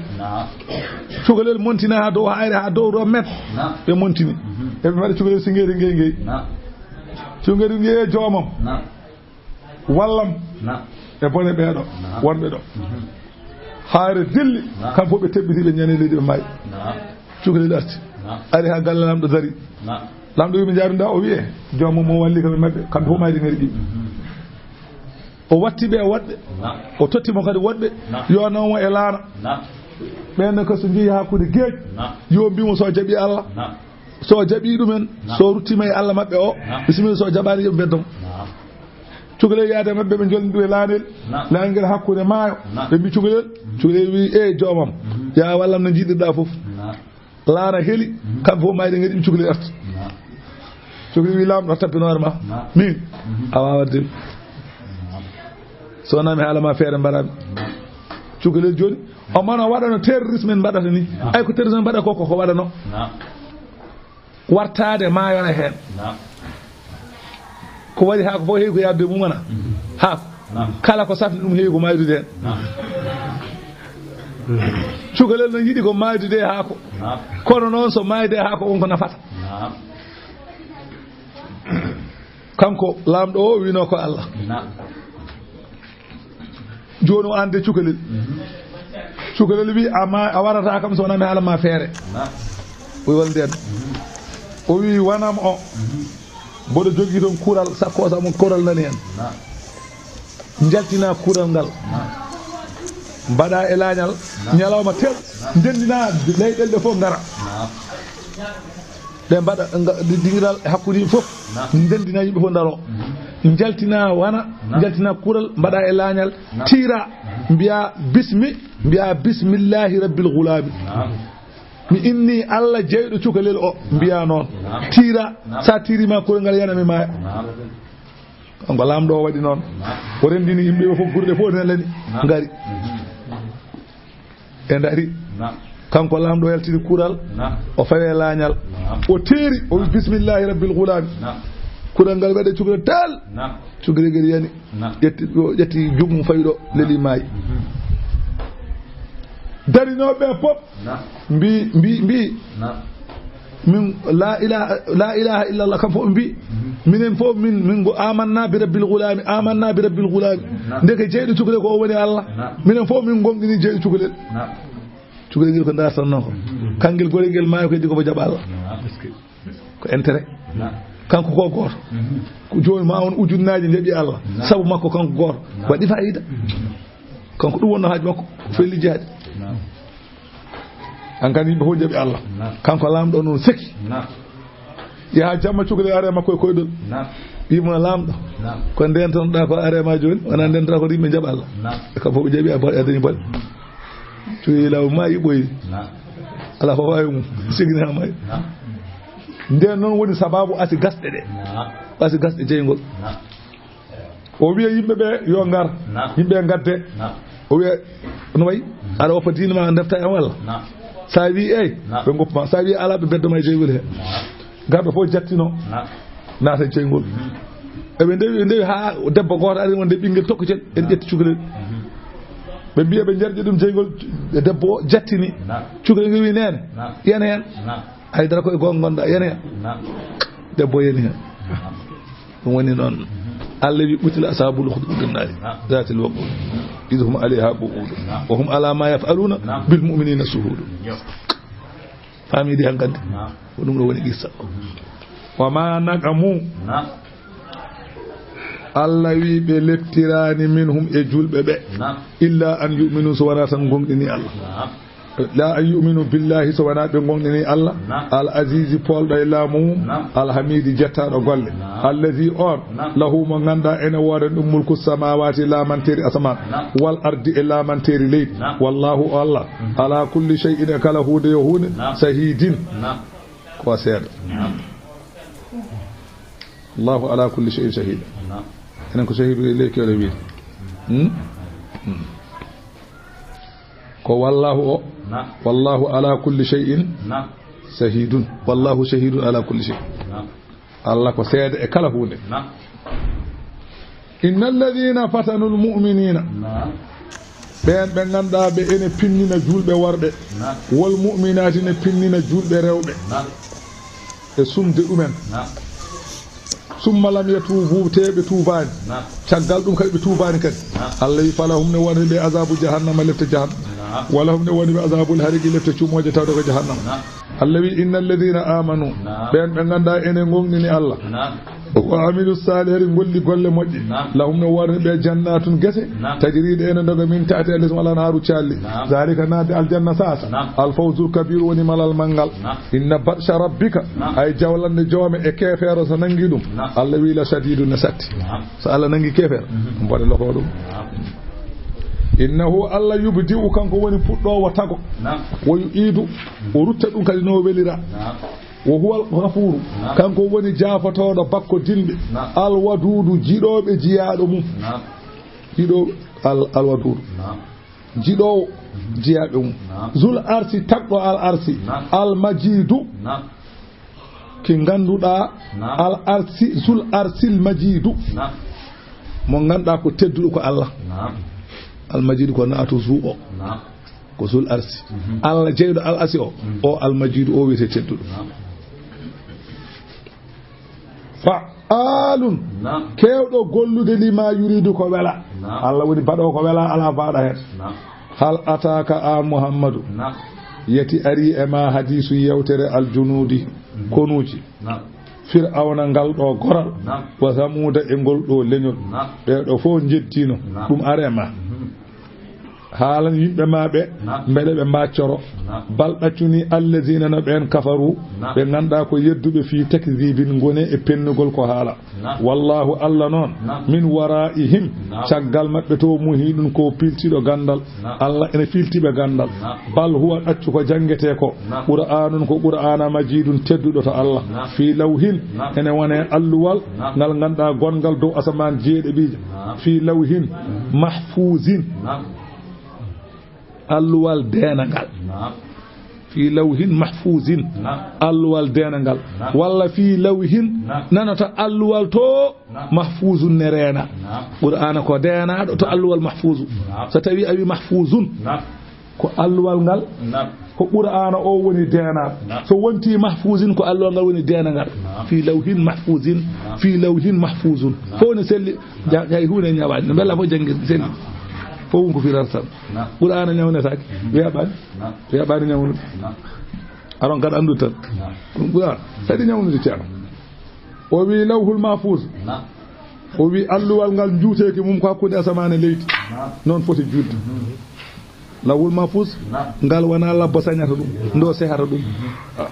Cukalel montina haa dow hayre, haa dow ɗo met. Ɓe montini. Eɓe mbaɗa cukalel singeeri ngey ngey. Cukalel ngey e joomam. Wallam e bone ɓeeɗo wonɓe ɗo. Hayre dilli, kamɓe fof ɓe teɓɓiti, ɓe ñaani leydi, ɓe maayi. Cukalel arti. Ari haa galle lamɗo dari. Lamɗo wi mi jaabinda, o wiye joomam mo walli kam e maɓɓe, kamɓe fof maayde ngari ɓiɓɓe. O watti ɓe woɗɓe. O totti mo kadi woɗɓe. Yo naw mo e laana. Ɓen ne ko so njehi hakkunde geej, yo mbi mo so jaɓi Allah. So jaɓi ɗumen, so ruttima e Allah maɓɓe o, bisimilla, so jaɓaani, yo ɓe beddo mo. Cukalel yaade maɓɓe, ɓe jolni ɗum e laanel. Laanel ngel hakkunde maayo. Ɓe mbi cukalel, cukalel wi e joomam, ya wallam no jiɗirɗa fof. Laana heli, kamɓe fof maayde ngari ɓe, cukalel arti. Cukalel wi laamɗo, a tampinoore ma. Min, a waawat de. So wonaa mi haala ma feere mbaɗami. Cukalel jooni, o mano waɗano terrorisme en mbaɗata ni. Ay ko terrorisme mbaɗa ko, ko, ko waɗano. Wartaade maayo ne heen. Ko waɗi haako fof heewi ko yaɓde mum wona. Haako. Kala ko safni ɗum heewi ko maaydude heen. Cukalel no yiɗi ko maaydude haako. Kono noon so maayde haako on ko nafata. Kanko laamɗo o wino ko Allah. Jooni o ande cukalel. Cukalel wi, a ma-, a warata kam so wonaa mi haala ma feere. O wi wal nden. O wi wanam o. Mboɗo jogii toon kural, sakkoosa mo kural nani heen. Njaltina kural ngal. Mbaɗa e laañal, ñalawma tel, ndendina leyɗeele ɗe fof ngara. Ɗe mbaɗa nga-, ɗi-, dingiral e hakkunde yimɓe fof. Ndendina yimɓe fof ndaro. Njaltina wana, njaltina kural, mbaɗa e laañal, tiira, mbiya bismi, mbiya bismillahi rabbil gulaami. Mi inni Allah jeyɗo cukalel o, mbiya noon. Tiira, sa tiirima kural ngal yana mi maaya. Kanko laamɗo o waɗi noon. O renndini yimɓe ɓe fof, gure ɗe fof ene lani. Ngari. Ɓe ndari. Kanko laamɗo o yaltini kural. O fawe laañal. O teeri, o wi bismillahi rabbil gulaami. Kural ngal waɗe cukalel tal. Cukalel ngel yani. Ƴetti ɗo, ƴetti juuɗe mum fawi ɗo, leli maayi. Darinooɓe ɓe fof mbi, mbi, mbi. Min, la ilaha, la ilaha illallah, kam fof mbi. Minen fof min, min ngo amanna bi rabbil gulaami, amanna bi rabbil gulaami. Ndeke jeyɗo cukalel ko o woni Allah. Minen fof min ngonɗini jeyɗo cukalel. Cukalel ngel ko dartanno ko. Kangel gorel ngel maayo ko heddi ko mo jaɓa Allah. Ko intérêt. Kanko ko gooto. Ko jooni ma on ujunnaaji njaɓi Allah. Sabu makko kanko gooto. Waɗi fayida. Kanko ɗum wonno haaju makko. Ko felli jihaade. An kan yimɓe fof njaɓi Allah. Kanko laamɗo noon seki. Yaha jamma cukalel are makko e koyɗol. Wimo laamɗo. Ko ndentanoɗa ko are ma jooni. Wona ndentata ko yimɓe njaɓa Allah. E kam fof ɓe njaɓi a bo-, a dañi boɗe. Cukalel law ma yiɓoyi. Ala fof waawi mum. Sigini ha may. Nden noon woni sababu asi gasɗe ɗe. Asi gasɗe jeyngol. O wiya yimɓe ɓe yo ngar. Yimɓe ɓe ngadde. O wiya no wayi? Aɗa woppa diine ma defta e am walla? Sa wi eyi, ɓe goppa ma. Sa wi ala, ɓe beddo ma e jeyngol he. Ngarɗo fof jattino. Naata e jeyngol. Eɓe ndewi, ɓe ndewi haa debbo gooto ari wonde ɓinngel tokkitel. En ƴetti cukalel. Ɓe mbiya ɓe njarƴi ɗum jeygol, debbo o jattini. Naam. Cukalel ngel wi, "Neene, naam, yana hen." Naam. Haydara ko e goonga ngonɗaa, yana hen. Naam. Debbo yani hen. Naam. Ɗum woni noon. Mhm. Allah wi, "Qutila ashabul ukhdud." Naam. Zatil waqud. Idh hum alayha qu'ud. Naam. Wa hum ala ma yaf'aluna, naam, bil mu'minina shuhud. Yo. Faamiiɗi hankadi? Naam. Ko ɗum ɗo woni qissa. Mhm. Wa ma naqamu. Naam. Allah wi ɓe leptiraani minhum e julɓe ɓe. Naam. Illa an yu'minu, so wonaa tan ngonɗini Allah. Naam. La an yu'minu billahi, so wonaa ɓe ngonɗini Allah. Naam. Al azizi, poolɗo e laamu mum. Naam. Al hamidi, jettaaɗo golle. Naam. Allazi, on. Naam. Lahu, mo ngannduɗaa ene woodani ɗum mulku samawati, laamanteeri asamaan. Naam. Wal ardi, e laamanteeri leydi. Naam. Wallahu, o Allah. Mhm. Ala kulli shay'in, e kala huunde yo huunde. Naam. Shahidin. Naam. Ko seeɗa. Naam. Allahu ala kulli shay'in shahid. Naam. Enen ko shahidu e leydi o wiide. Hmm? Hmm. Ko wallahu o. Naam. Wallahu ala kulli shay'in, naam, shahidun. Wallahu shahidun ala kulli shay. Naam. Allah ko seede e kala huunde. Naam. Inna alladhina fatanul mu'minina. Naam. Ɓeen ɓe ngannduɗaa ɓe ene pinnina julɓe worɓe. Naam. Wal mu'minati, ne pinnina julɓe rewɓe. Naam. E sumde ɗumen. Naam. Summa lam yatuubu, te ɓe tuubaani. Naam. Caggal ɗum kadi ɓe tuubaani kadi. Naam. Allah wi, falahum, ne woni ɓe azabu jahannama, lefte jahannama. Naam. Walahum, ne woni ɓe azabul harigi, lefte cumooje tawde ko jahannama. Naam. Allah wi, inna alladhina amanu, naam, ɓeen ɓe ngannduɗaa ene ngonɗini Allah. Naam. Wa amilu salihati, ngolli golle moƴƴe. Naam. Lahum, ne woni ɓe jannatun, gese. Naam. Tajri, ɗe ene ndoga, min tahtiha, les mum al anharu, calli. Naam. Zalika, naatde aljanna saasa. Naam. Al fawzul kabir, woni malal manngal. Naam. Inna batsha rabbika, naam, ay jawlande joome e keefeero so nanngi ɗum. Naam. Allah wi, la shadidun, ne satti. Naam. So Allah nanngi keefeero, mhm, ɗum mbaɗa lofo ɗum. Naam. Innahu, Allah, yubdi'u, kanko woni puɗɗoowo tago. Naam. Wa yu'idu, o rutta ɗum kadi no welira. Naam. Wa huwal ghafuru, naam, kanko woni jaafotooɗo bakko dinɓe. Naam. Al wadudu, jiɗooɓe jiyaaɗo mum. Naam. Jiɗooɓe al, al wadudu. Naam. Jiɗoowo, mhm, jiyaaɓe mum. Naam. Zul arsi, tagɗo al arsi. Naam. Al majidu. Naam. Ki ngannduɗaa, naam, al arsi, zul arsil majidu. Naam. Mo ngannduɗaa ko tedduɗo ko Allah. Naam. Al majidu ko naatu zu o. Naam. Ko zul arsi. Mhm. Allah jeyɗo al arsi o. Mhm. O al majidu o wiyetee tedduɗo. Naam. Fa'aalun, naam, keewɗo gollude, lima yuridu, ko wela. Naam. Allah woni baɗoowo ko wela, alaa baaɗo heen. Naam. Hal ataaka, an Muhammadu, naam, yeti arii e ma hadiisu yewtere aljunuudi, mhm, konuuji. Naam. Fir'awna ngal ɗo goral, naam, wa Samuuda e ngol ɗo leñol. Naam. Ɓee ɗo fof njeddiino, naam, ɗum are ma. Mhm. Haalan yimɓe ma ɓe, naam, mbele ɓe mbaccoro. Naam. Bal ɗaccuni allazina no ɓeen kafaru, naam, ɓe ngannduɗaa ko yedduɓe fii takzibin ngoni e pennugol ko haala. Naam. Wallahu Allah noon, naam, min wara'ihim, naam, caggal maɓɓe to muhiɗun ko piltiɗo ganndal. Naam. Allah ene filti ɓe ganndal. Naam. Bal huwa ɗaccu ko janngetee ko. Naam. Qur'anun ko Qur'ana majidun tedduɗo to Allah. Naam. Fii lawhin, naam, ene wone alluwal, naam, ngal ngannduɗaa gonngal dow asamaan jeeɗiɗiijo. Naam. Fii lawhin, mhm, mahfuzin. Naam. Alluwal deenangal. Naam. Fii lawhin mahfuzin. Naam. Alluwal deenangal. Naam. Walla fii lawhin, naam, nanata alluwal to, naam, mahfuzun ne reena. Naam. Qur'aana ko deenaaɗo to alluwal mahfuzu. Naam. So tawi a wi mahfuzun, naam, ko alluwal ngal, naam, ko Qur'aana o woni deenaaɗo. Naam. So wonti mahfuzin, ko alluwal ngal woni deenangal. Naam. Fii lawhin mahfuzin, naam, fii lawhin mahfuzun. Naam. Fof ne selli, naam, ja-, hay huunde ñawaani. No mbela fof janngir selli. Naam. Fof ko firata tan. Naam. Qur'aana ñawnetaake. Mhm. Weeɓaani. Naam. Weeɓaani ñawnude. Naam. Aron kadi anndu tan. Naam. Ɗum Qur'aana. Kadi ñawnude ceerno. O wi lawhul mahfuz. Naam. O wi alluwal ngal njuuteeki mum ko hakkunde asamaan e leydi. Naam. Noon foti juutde. Mhm. Lawhul mahfuz, naam, ngal wonaa labbo sañata ɗum, ndo sehata ɗum. Mhm.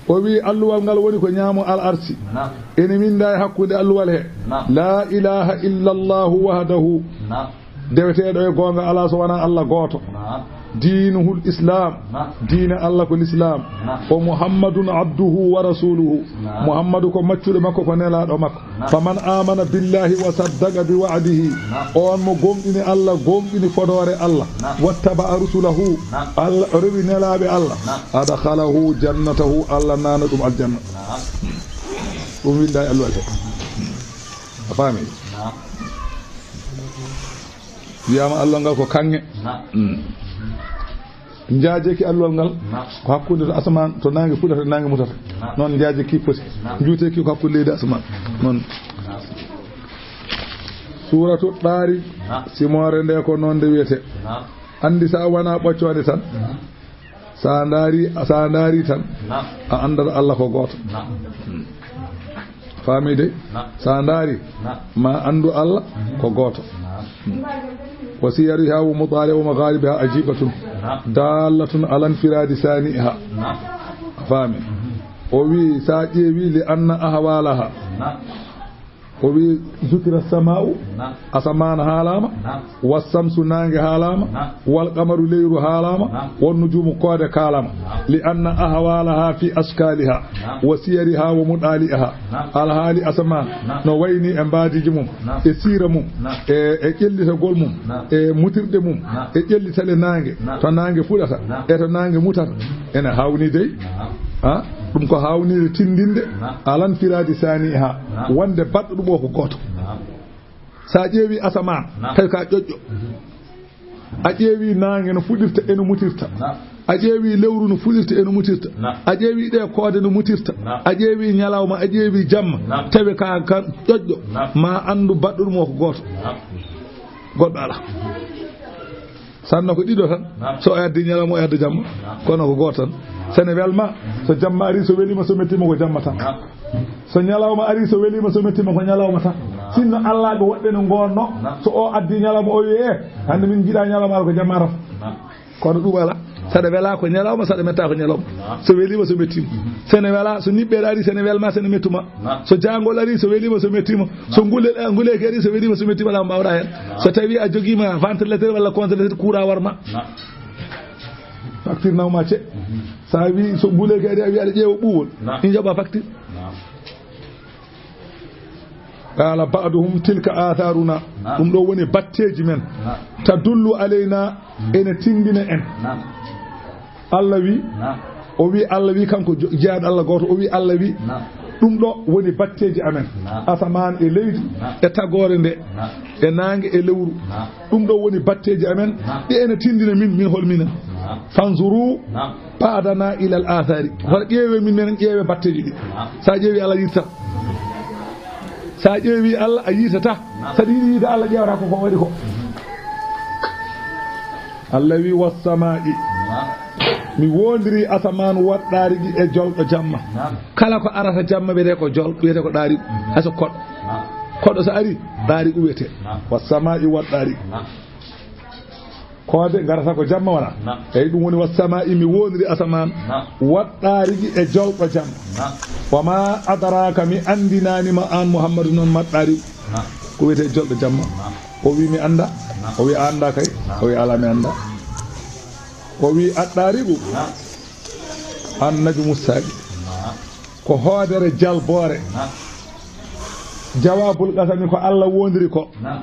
O wi alluwal ngal woni ko ñaamo al arsi. Naam. Ene winnda e hakkunde alluwal he. Naam. La ilaha illa Allahu wahdahu. Naam. Deweteeɗo e goonga alaa so wonaa Allah gooto. Naam. Diinuhul Islaam. Naam. Diine Allah ko Lislaam. Naam. O Muhammadun abduhu wa rasuluhu. Naam. Muhammadu ko maccuɗo makko, ko nelaaɗo makko. Naam. Faman amana billahi wa saddaqa bi wa'dihi. Naam. On mo gomɗini Allah, gomɗini fodoore Allah. Naam. Wattaba'a rusulahu. Naam. Allah o rewi nelaaɓe Allah. Naam. Adkhalahu jannatahu, Allah naana ɗum aljanna. Naam. Ɗum winnda e alluwal he. A faami? Naam. Wiyaama alluwal ngal ko kaŋŋe. Naam. Mm. Njaajeki alluwal ngal, naam, ko hakkunde to asamaan, to naange fuɗata, naange mutata. Naam. Noon njaajeki foti. Naam. Njuuteki ko hakkunde leydi asamaan. Noon. Naam. Suuratu Ɗaari, naam, simoore nde ko noon nde wiyetee. Naam. Anndi so a wonaa ɓoccoonde tan, mhm, so a ndaari, so a ndaari tan, naam, a anndat Allah ko gooto. Naam. Faami de? Naam. So a ndaari, naam, ma anndu Allah, mhm, ko gooto. Naam. Wa siyariha wa mutali'a wa magharibiha ajibatun. Naam. Dallatun ala infiradi sani'iha. Naam. A faami? Mhm. O wi, so a ƴeewi li anna ahwalaha. Naam. O wi, zukira sama'u, naam, asamaan haalaama, naam, wa samsu, naange haalaama, naam, wal qamaru, leyru haalaama, naam, wan nujumu, koode kaalaama. Naam. Li anna ahwalaha fi ashkaliha, naam, wa siyariha wa mutali'iha. Naam. Alhaali asamaan, naam, no wayni e mbaadiiji mum, naam, e siira mum, naam, e, e ƴellitagol mum, naam, e mutirɗe mum, naam, e ƴellitale naange, naam, to naange fuɗata, naam, e to naange mutata. Ene hawni dey. Naam. Ha? Ɗum ko hawnide tindinde. Naam. Ala infiradi sani'iha. Naam. Wonde baɗɗo ɗum o ko gooto. Naam. So a ƴeewi asamaan, naam, tawi ka ƴoƴƴo. Mhm. A ƴeewi naange no fuɗirta e no mutirta. Naam. A ƴeewi lewru no fuɗirta e no mutirta. Naam. A ƴeewi ɗe koode no mutirta. Naam. A ƴeewi ñalawma, a ƴeewi jamma. Naam. Tawi ka kan ƴoƴƴo. Naam. Ma anndu baɗɗo ɗum o ko gooto. Naam. Goɗɗo alaa. Sanno ko ɗiɗo tan. Naam. So o addi ñalawma, o adda jamma. Naam. Kono ko gooto tan. Naam. So ne welma, so jamma ari, so welima, so mettima, ko jamma tan. Naam. So ñalawma ari, so welima, so mettima, ko ñalawma tan. Naam. Sinno Allah ko woɗɓe no ngonno, naam, so o addi ñalawma, o wiye, "Eh, hannde min jiɗa ñalawma, ko jamma tan." Naam. Kono ɗum alaa. Naam. Saɗa wela ko ñalawma, saɗa metta ko ñalawma. Naam. So welima, so mettima. Mhm. So ne wela, so niɓɓere ari, so ne welma, so ne mettuma. Naam. So jaangol ari, so welima, so mettima. So ngule-, nguleeki ari, so welima, so mettima, alaa ko mbaawɗa heen. Naam. So tawi a jogiima ventilateur walla congélateur, courant warma. Naam. Facture nawma ce. Mhm. So a wi, so nguleeki ari, a wi aɗa ƴeewa ɓuuwol. Naam. Ina jaɓa facture. Naam. Qala ba'duhum, tilka atharuna. Naam. Ɗum ɗo woni batteeji men. Naam. Tadullu alayna, mm, ene tindina en. Naam. Allah wi, naam, o wi, Allah wi, kanko jo-, jeyaaɗo Allah gooto, o wi, Allah wi, naam, ɗum ɗo woni batteeji amen. Naam. Asamaan e leydi, naam, e tagoore nde, naam, e naange e lewru. Naam. Ɗum ɗo woni batteeji amen, naam, ɗi ene tindina min, min hol minen. Naam. Fanzuru, naam, ba'dana ilal athari. Naam. Wata ƴeewe min, menen ƴeewe batteeji ɗi. Naam. So a ƴeewi, Allah yirta. So a ƴeewi Allah, a yiitata. Naam. So aɗa yiɗi yiide Allah, ƴeewata ko, ko waɗi ko. Allah wi, "Wassamaa'i." Naam. Mi wondiri asamaan waɗɗaari ɗi e jolɗo jamma. Naam. Kala ko arata jamma wiyetee ko jol-, wiyetee ko ɗaari. Mhm. Hay so koɗo. Naam. Koɗo so ari, ɗaari wiyetee. Naam. "Wassamaa'i waɗɗaari." Naam. Koode ngarata ko jamma wona. Naam. Eyi, ɗum woni, "Wassamaa'i", mi wondiri asamaan. Naam. Waɗɗaari ɗi e jolɗo jamma. Naam. "Wa ma adraka", mi anndinaani ma aan Muhammadu noon ma ɗaari. Naam. Ko wiyetee jolɗo jamma. Naam. O wi mi annda. Naam. O wi a annda kay. Naam. O wi alaa mi annda. O wi aɗɗaarigu. Naam. An najmu saaqi. Naam. Ko hoodere jalboore. Naam. Jawaabul qasami ko Allah wondiri ko. Naam.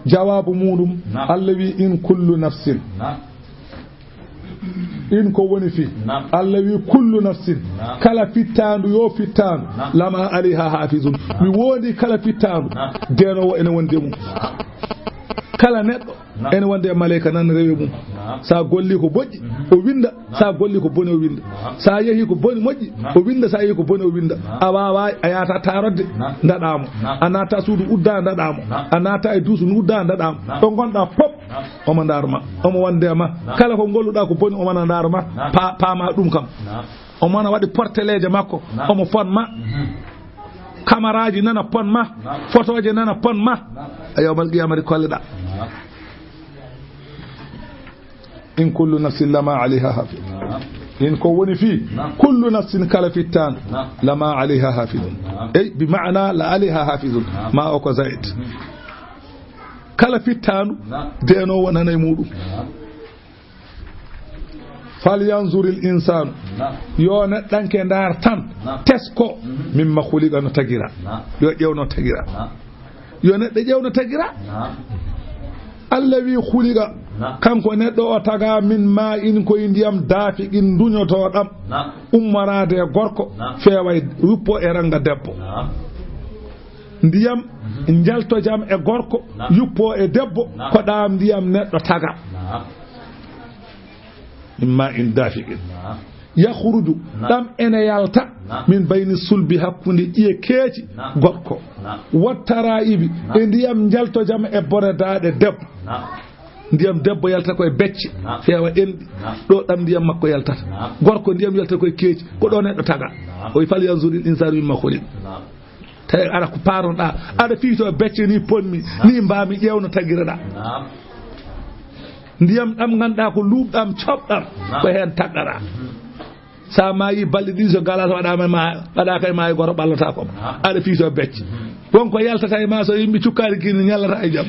Jawaabu muɗum, naam, Allah wi, "In kullu nafsin." Naam. In ko woni fii. Naam. Allah wi, "Kullu nafsin." Naam. Kala fittaandu, yo fittaandu. Naam. "Lama alayha hafizun." Naam. Mi wondi kala fittaandu. Naam. Deenoowo ene wondi e mum. Naam. Kala neɗɗo, naam, ene wondi e maleyka nan rewe mum. Naam. Sa golli ko boƴƴi, mhm, o winda. Naam. Sa golli ko boni, o winda. Naam. Sa yehi ko boni moƴƴi, naam, o winda. Sa yehi ko boni, o winda. Naam. A wawa, a yata tarodde, naam, ndaɗamo. Naam. A natta suudu udda, ndaɗamo. Naam. A natta e duusu nu udda, ndaɗamo. Naam. Ɗo gonɗa pop, naam, omo ndarma, omo wonde ma. Naam. Kala ko golluɗa ko boni, omo na ndarma. Naam. Pa-, paama ɗum kam. Naam. Omo na waɗi porteleeje makko, naam, omo fonma. Mhm. Kamaraaji nana ponma, naam, fotooje nana ponma. Naam. A yawmal qiyamati kolleɗa. Naam. "In kullu nafsin lama alayha hafiz." Naam. In ko woni fii, naam, kullu nafsin, kala fittaandu, naam, lama alayha hafizun. Naam. Ey, bi maana la alayha hafizun. Naam. Ma o ko zaid. Mhm. Kala fittaandu, naam, deenoowo nana e muɗum. Naam. "Falyanzuril insanu." Naam. Yo neɗɗanke ndaar tan, naam, tesko, mhm, mimma khuliqa, no tagira. Naam. Yo ƴeew no tagira. Naam. Yo neɗɗo ƴeew no tagira. Naam. Allah wi, "Khuliqa." Naam. Kanko neɗɗo o taga min ma'in, koye ndiyam, dafiqin, duñotoɗam. Naam. Ummoraade e gorko, naam, feewa e wippo e ranga debbo. Naam. Ndiyam njaltojam e gorko, yuppoo e debbo, ko ɗaam ndiyam neɗɗo taga. Min maa'in daafiqin. Yahruju, ɗam ene yalta, min bayni sulbi, hakkunde ƴiye keeci gorko. Wattaraa'ibi, e ndiyam njaltojam e bone daaɗe debbo. Ndiyam debbo yalta koye becce, feewa enɗi. Ɗo ɗam ndiyam makko yaltata. Gorko ndiyam yalta koye keeci, ko ɗo neɗɗo taga. O wi, "Fal yanzuril insaanu mimma khuliq." Tawi ara ko paaronɗa, aɗa fiito becce ni ponmi, ni mbaami ƴeewno tagireɗa. Ndiyam ɗam ngannduɗaa ko luuɓɗam, coɓɗam, ko heen tagɗaɗa. Sa maayi balɗe ɗiɗi, so galaas waɗaama e ma, waɗaaka e maayo goto ɓallata ko. Aɗa fiito becce. Won ko yaltata e ma so yimɓe cukkaani kini ñallata e jam.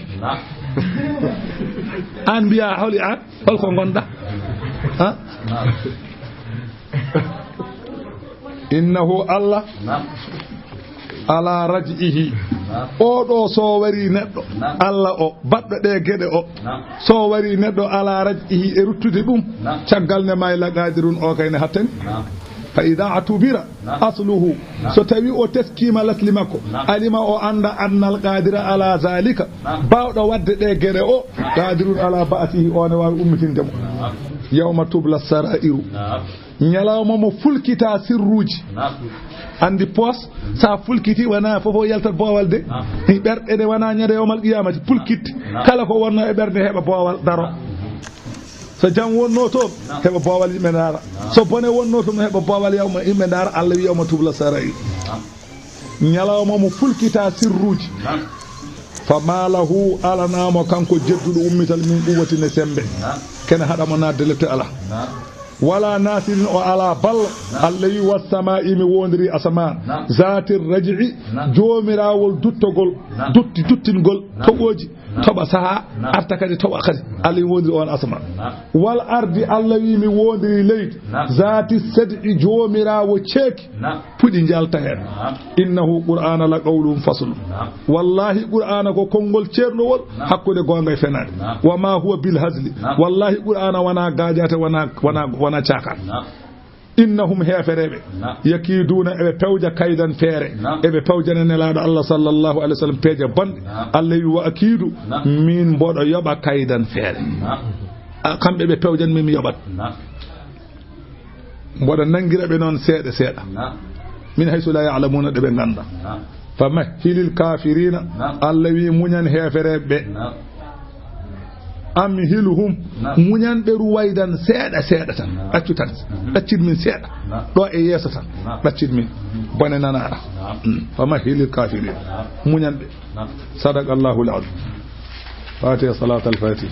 An mbiya holi an, holko ngonɗa? Ha? Innahu Allah ala raj'ihi. Oɗo so wari neɗɗo, Allah o, baɗɗo ɗe geɗe o, so wari neɗɗo ala raj'ihi e ruttude ɗum, caggal nde may la qadirun o kay ne hattani. Fa idha atubira asluhu, so tawi o teskima lasli makko, alima o anda annal qadira ala zalika, bawɗo wadde ɗe geɗe o, qadirun ala ba'sihi, o ne wawi ummitinde mo. Yawma tubla sarairu. Ñalawma mo fulkita sirruuji. Naam. Anndi poos, so a fulkiti, wona fof o yaltat boowal de. Naam. Ɓerɗe ɗe wona ñande yawmal qiyamati, fulkit. Naam. Kala ko wonno e ɓernde heɓa boowal daro. So jam wonno toon, naam, heɓa boowal yimɓe ndaara. Naam. So bone wonno toon, heɓa boowal yawma yimɓe ndaara, Allah wi yawma tubla sarairu. Naam. Ñalawma mo fulkita sirruuji. Naam. Fa ma lahu, alanamo kanko jedduɗo ummital min quwwatin e sembe. Naam. Kene haɗa mo naatde lepte ala. Naam. Wala nasirin, o ala balla. Naam. Allah wi, "Wassama'i, mi wondiri asamaan. Naam. Zati raj'i, naam, joomirawol duttogol, naam, dutti, duttingol, naam, toɓoji, naam, toɓa saha, naam, arta kadi toɓa kadi. Naam. Allah wi, wondiri on asamaan. Naam. Wal ardi, Allah wi, mi wondiri leydi. Naam. Zati sad'i, joomirawo ceeki. Naam. Puɗi njalta heen. Naam. Innahu Qur'ana la qawlun faslun." Naam. Wallahi Qur'ana ko konngol ceerndowol, naam, hakkunde goonga e fenaande. Naam. Wa ma huwa bil hazli. Naam. Wallahi Qur'ana wona gaajaate, wona, wona, wona caakaan. Naam. Innahum heefereɓe. Naam. Yakiduuna eɓe pewja kaydan feere. Naam. Eɓe pewjana Nelaaɗo Allah sallallahu alaihi wasallam peeje bonɗe. Naam. Allah wi, "Wa akidu, naam, min mboɗo yoɓa kaydan feere." Naam. A, kamɓe ɓe pewjan min mi yoɓat. Naam. Mboɗo nanngira ɓe noon seeɗa seeɗa. Naam. Min haysu la ya'lamuna, ɗo ɓe ngannda. Naam. Fa mahhilil kafirina. Naam. Allah wi, muñan heefereɓe ɓe. Naam. Amhilhum. Naam. Muñan ɓe ruwaydan seeɗa seeɗa tan. Naam. Ɗaccu tan. Mhm. Ɗaccit min seeɗa. Naam. Ɗo e yeeso tan. Naam. Ɗaccit min. Mhm. Bone nanaɗa. Naam. Mm. Fa mahhilil kafirina. Naam. Muñan ɓe. Naam. Sadaqallahu al-azim. Fatiha, salatul fatiha.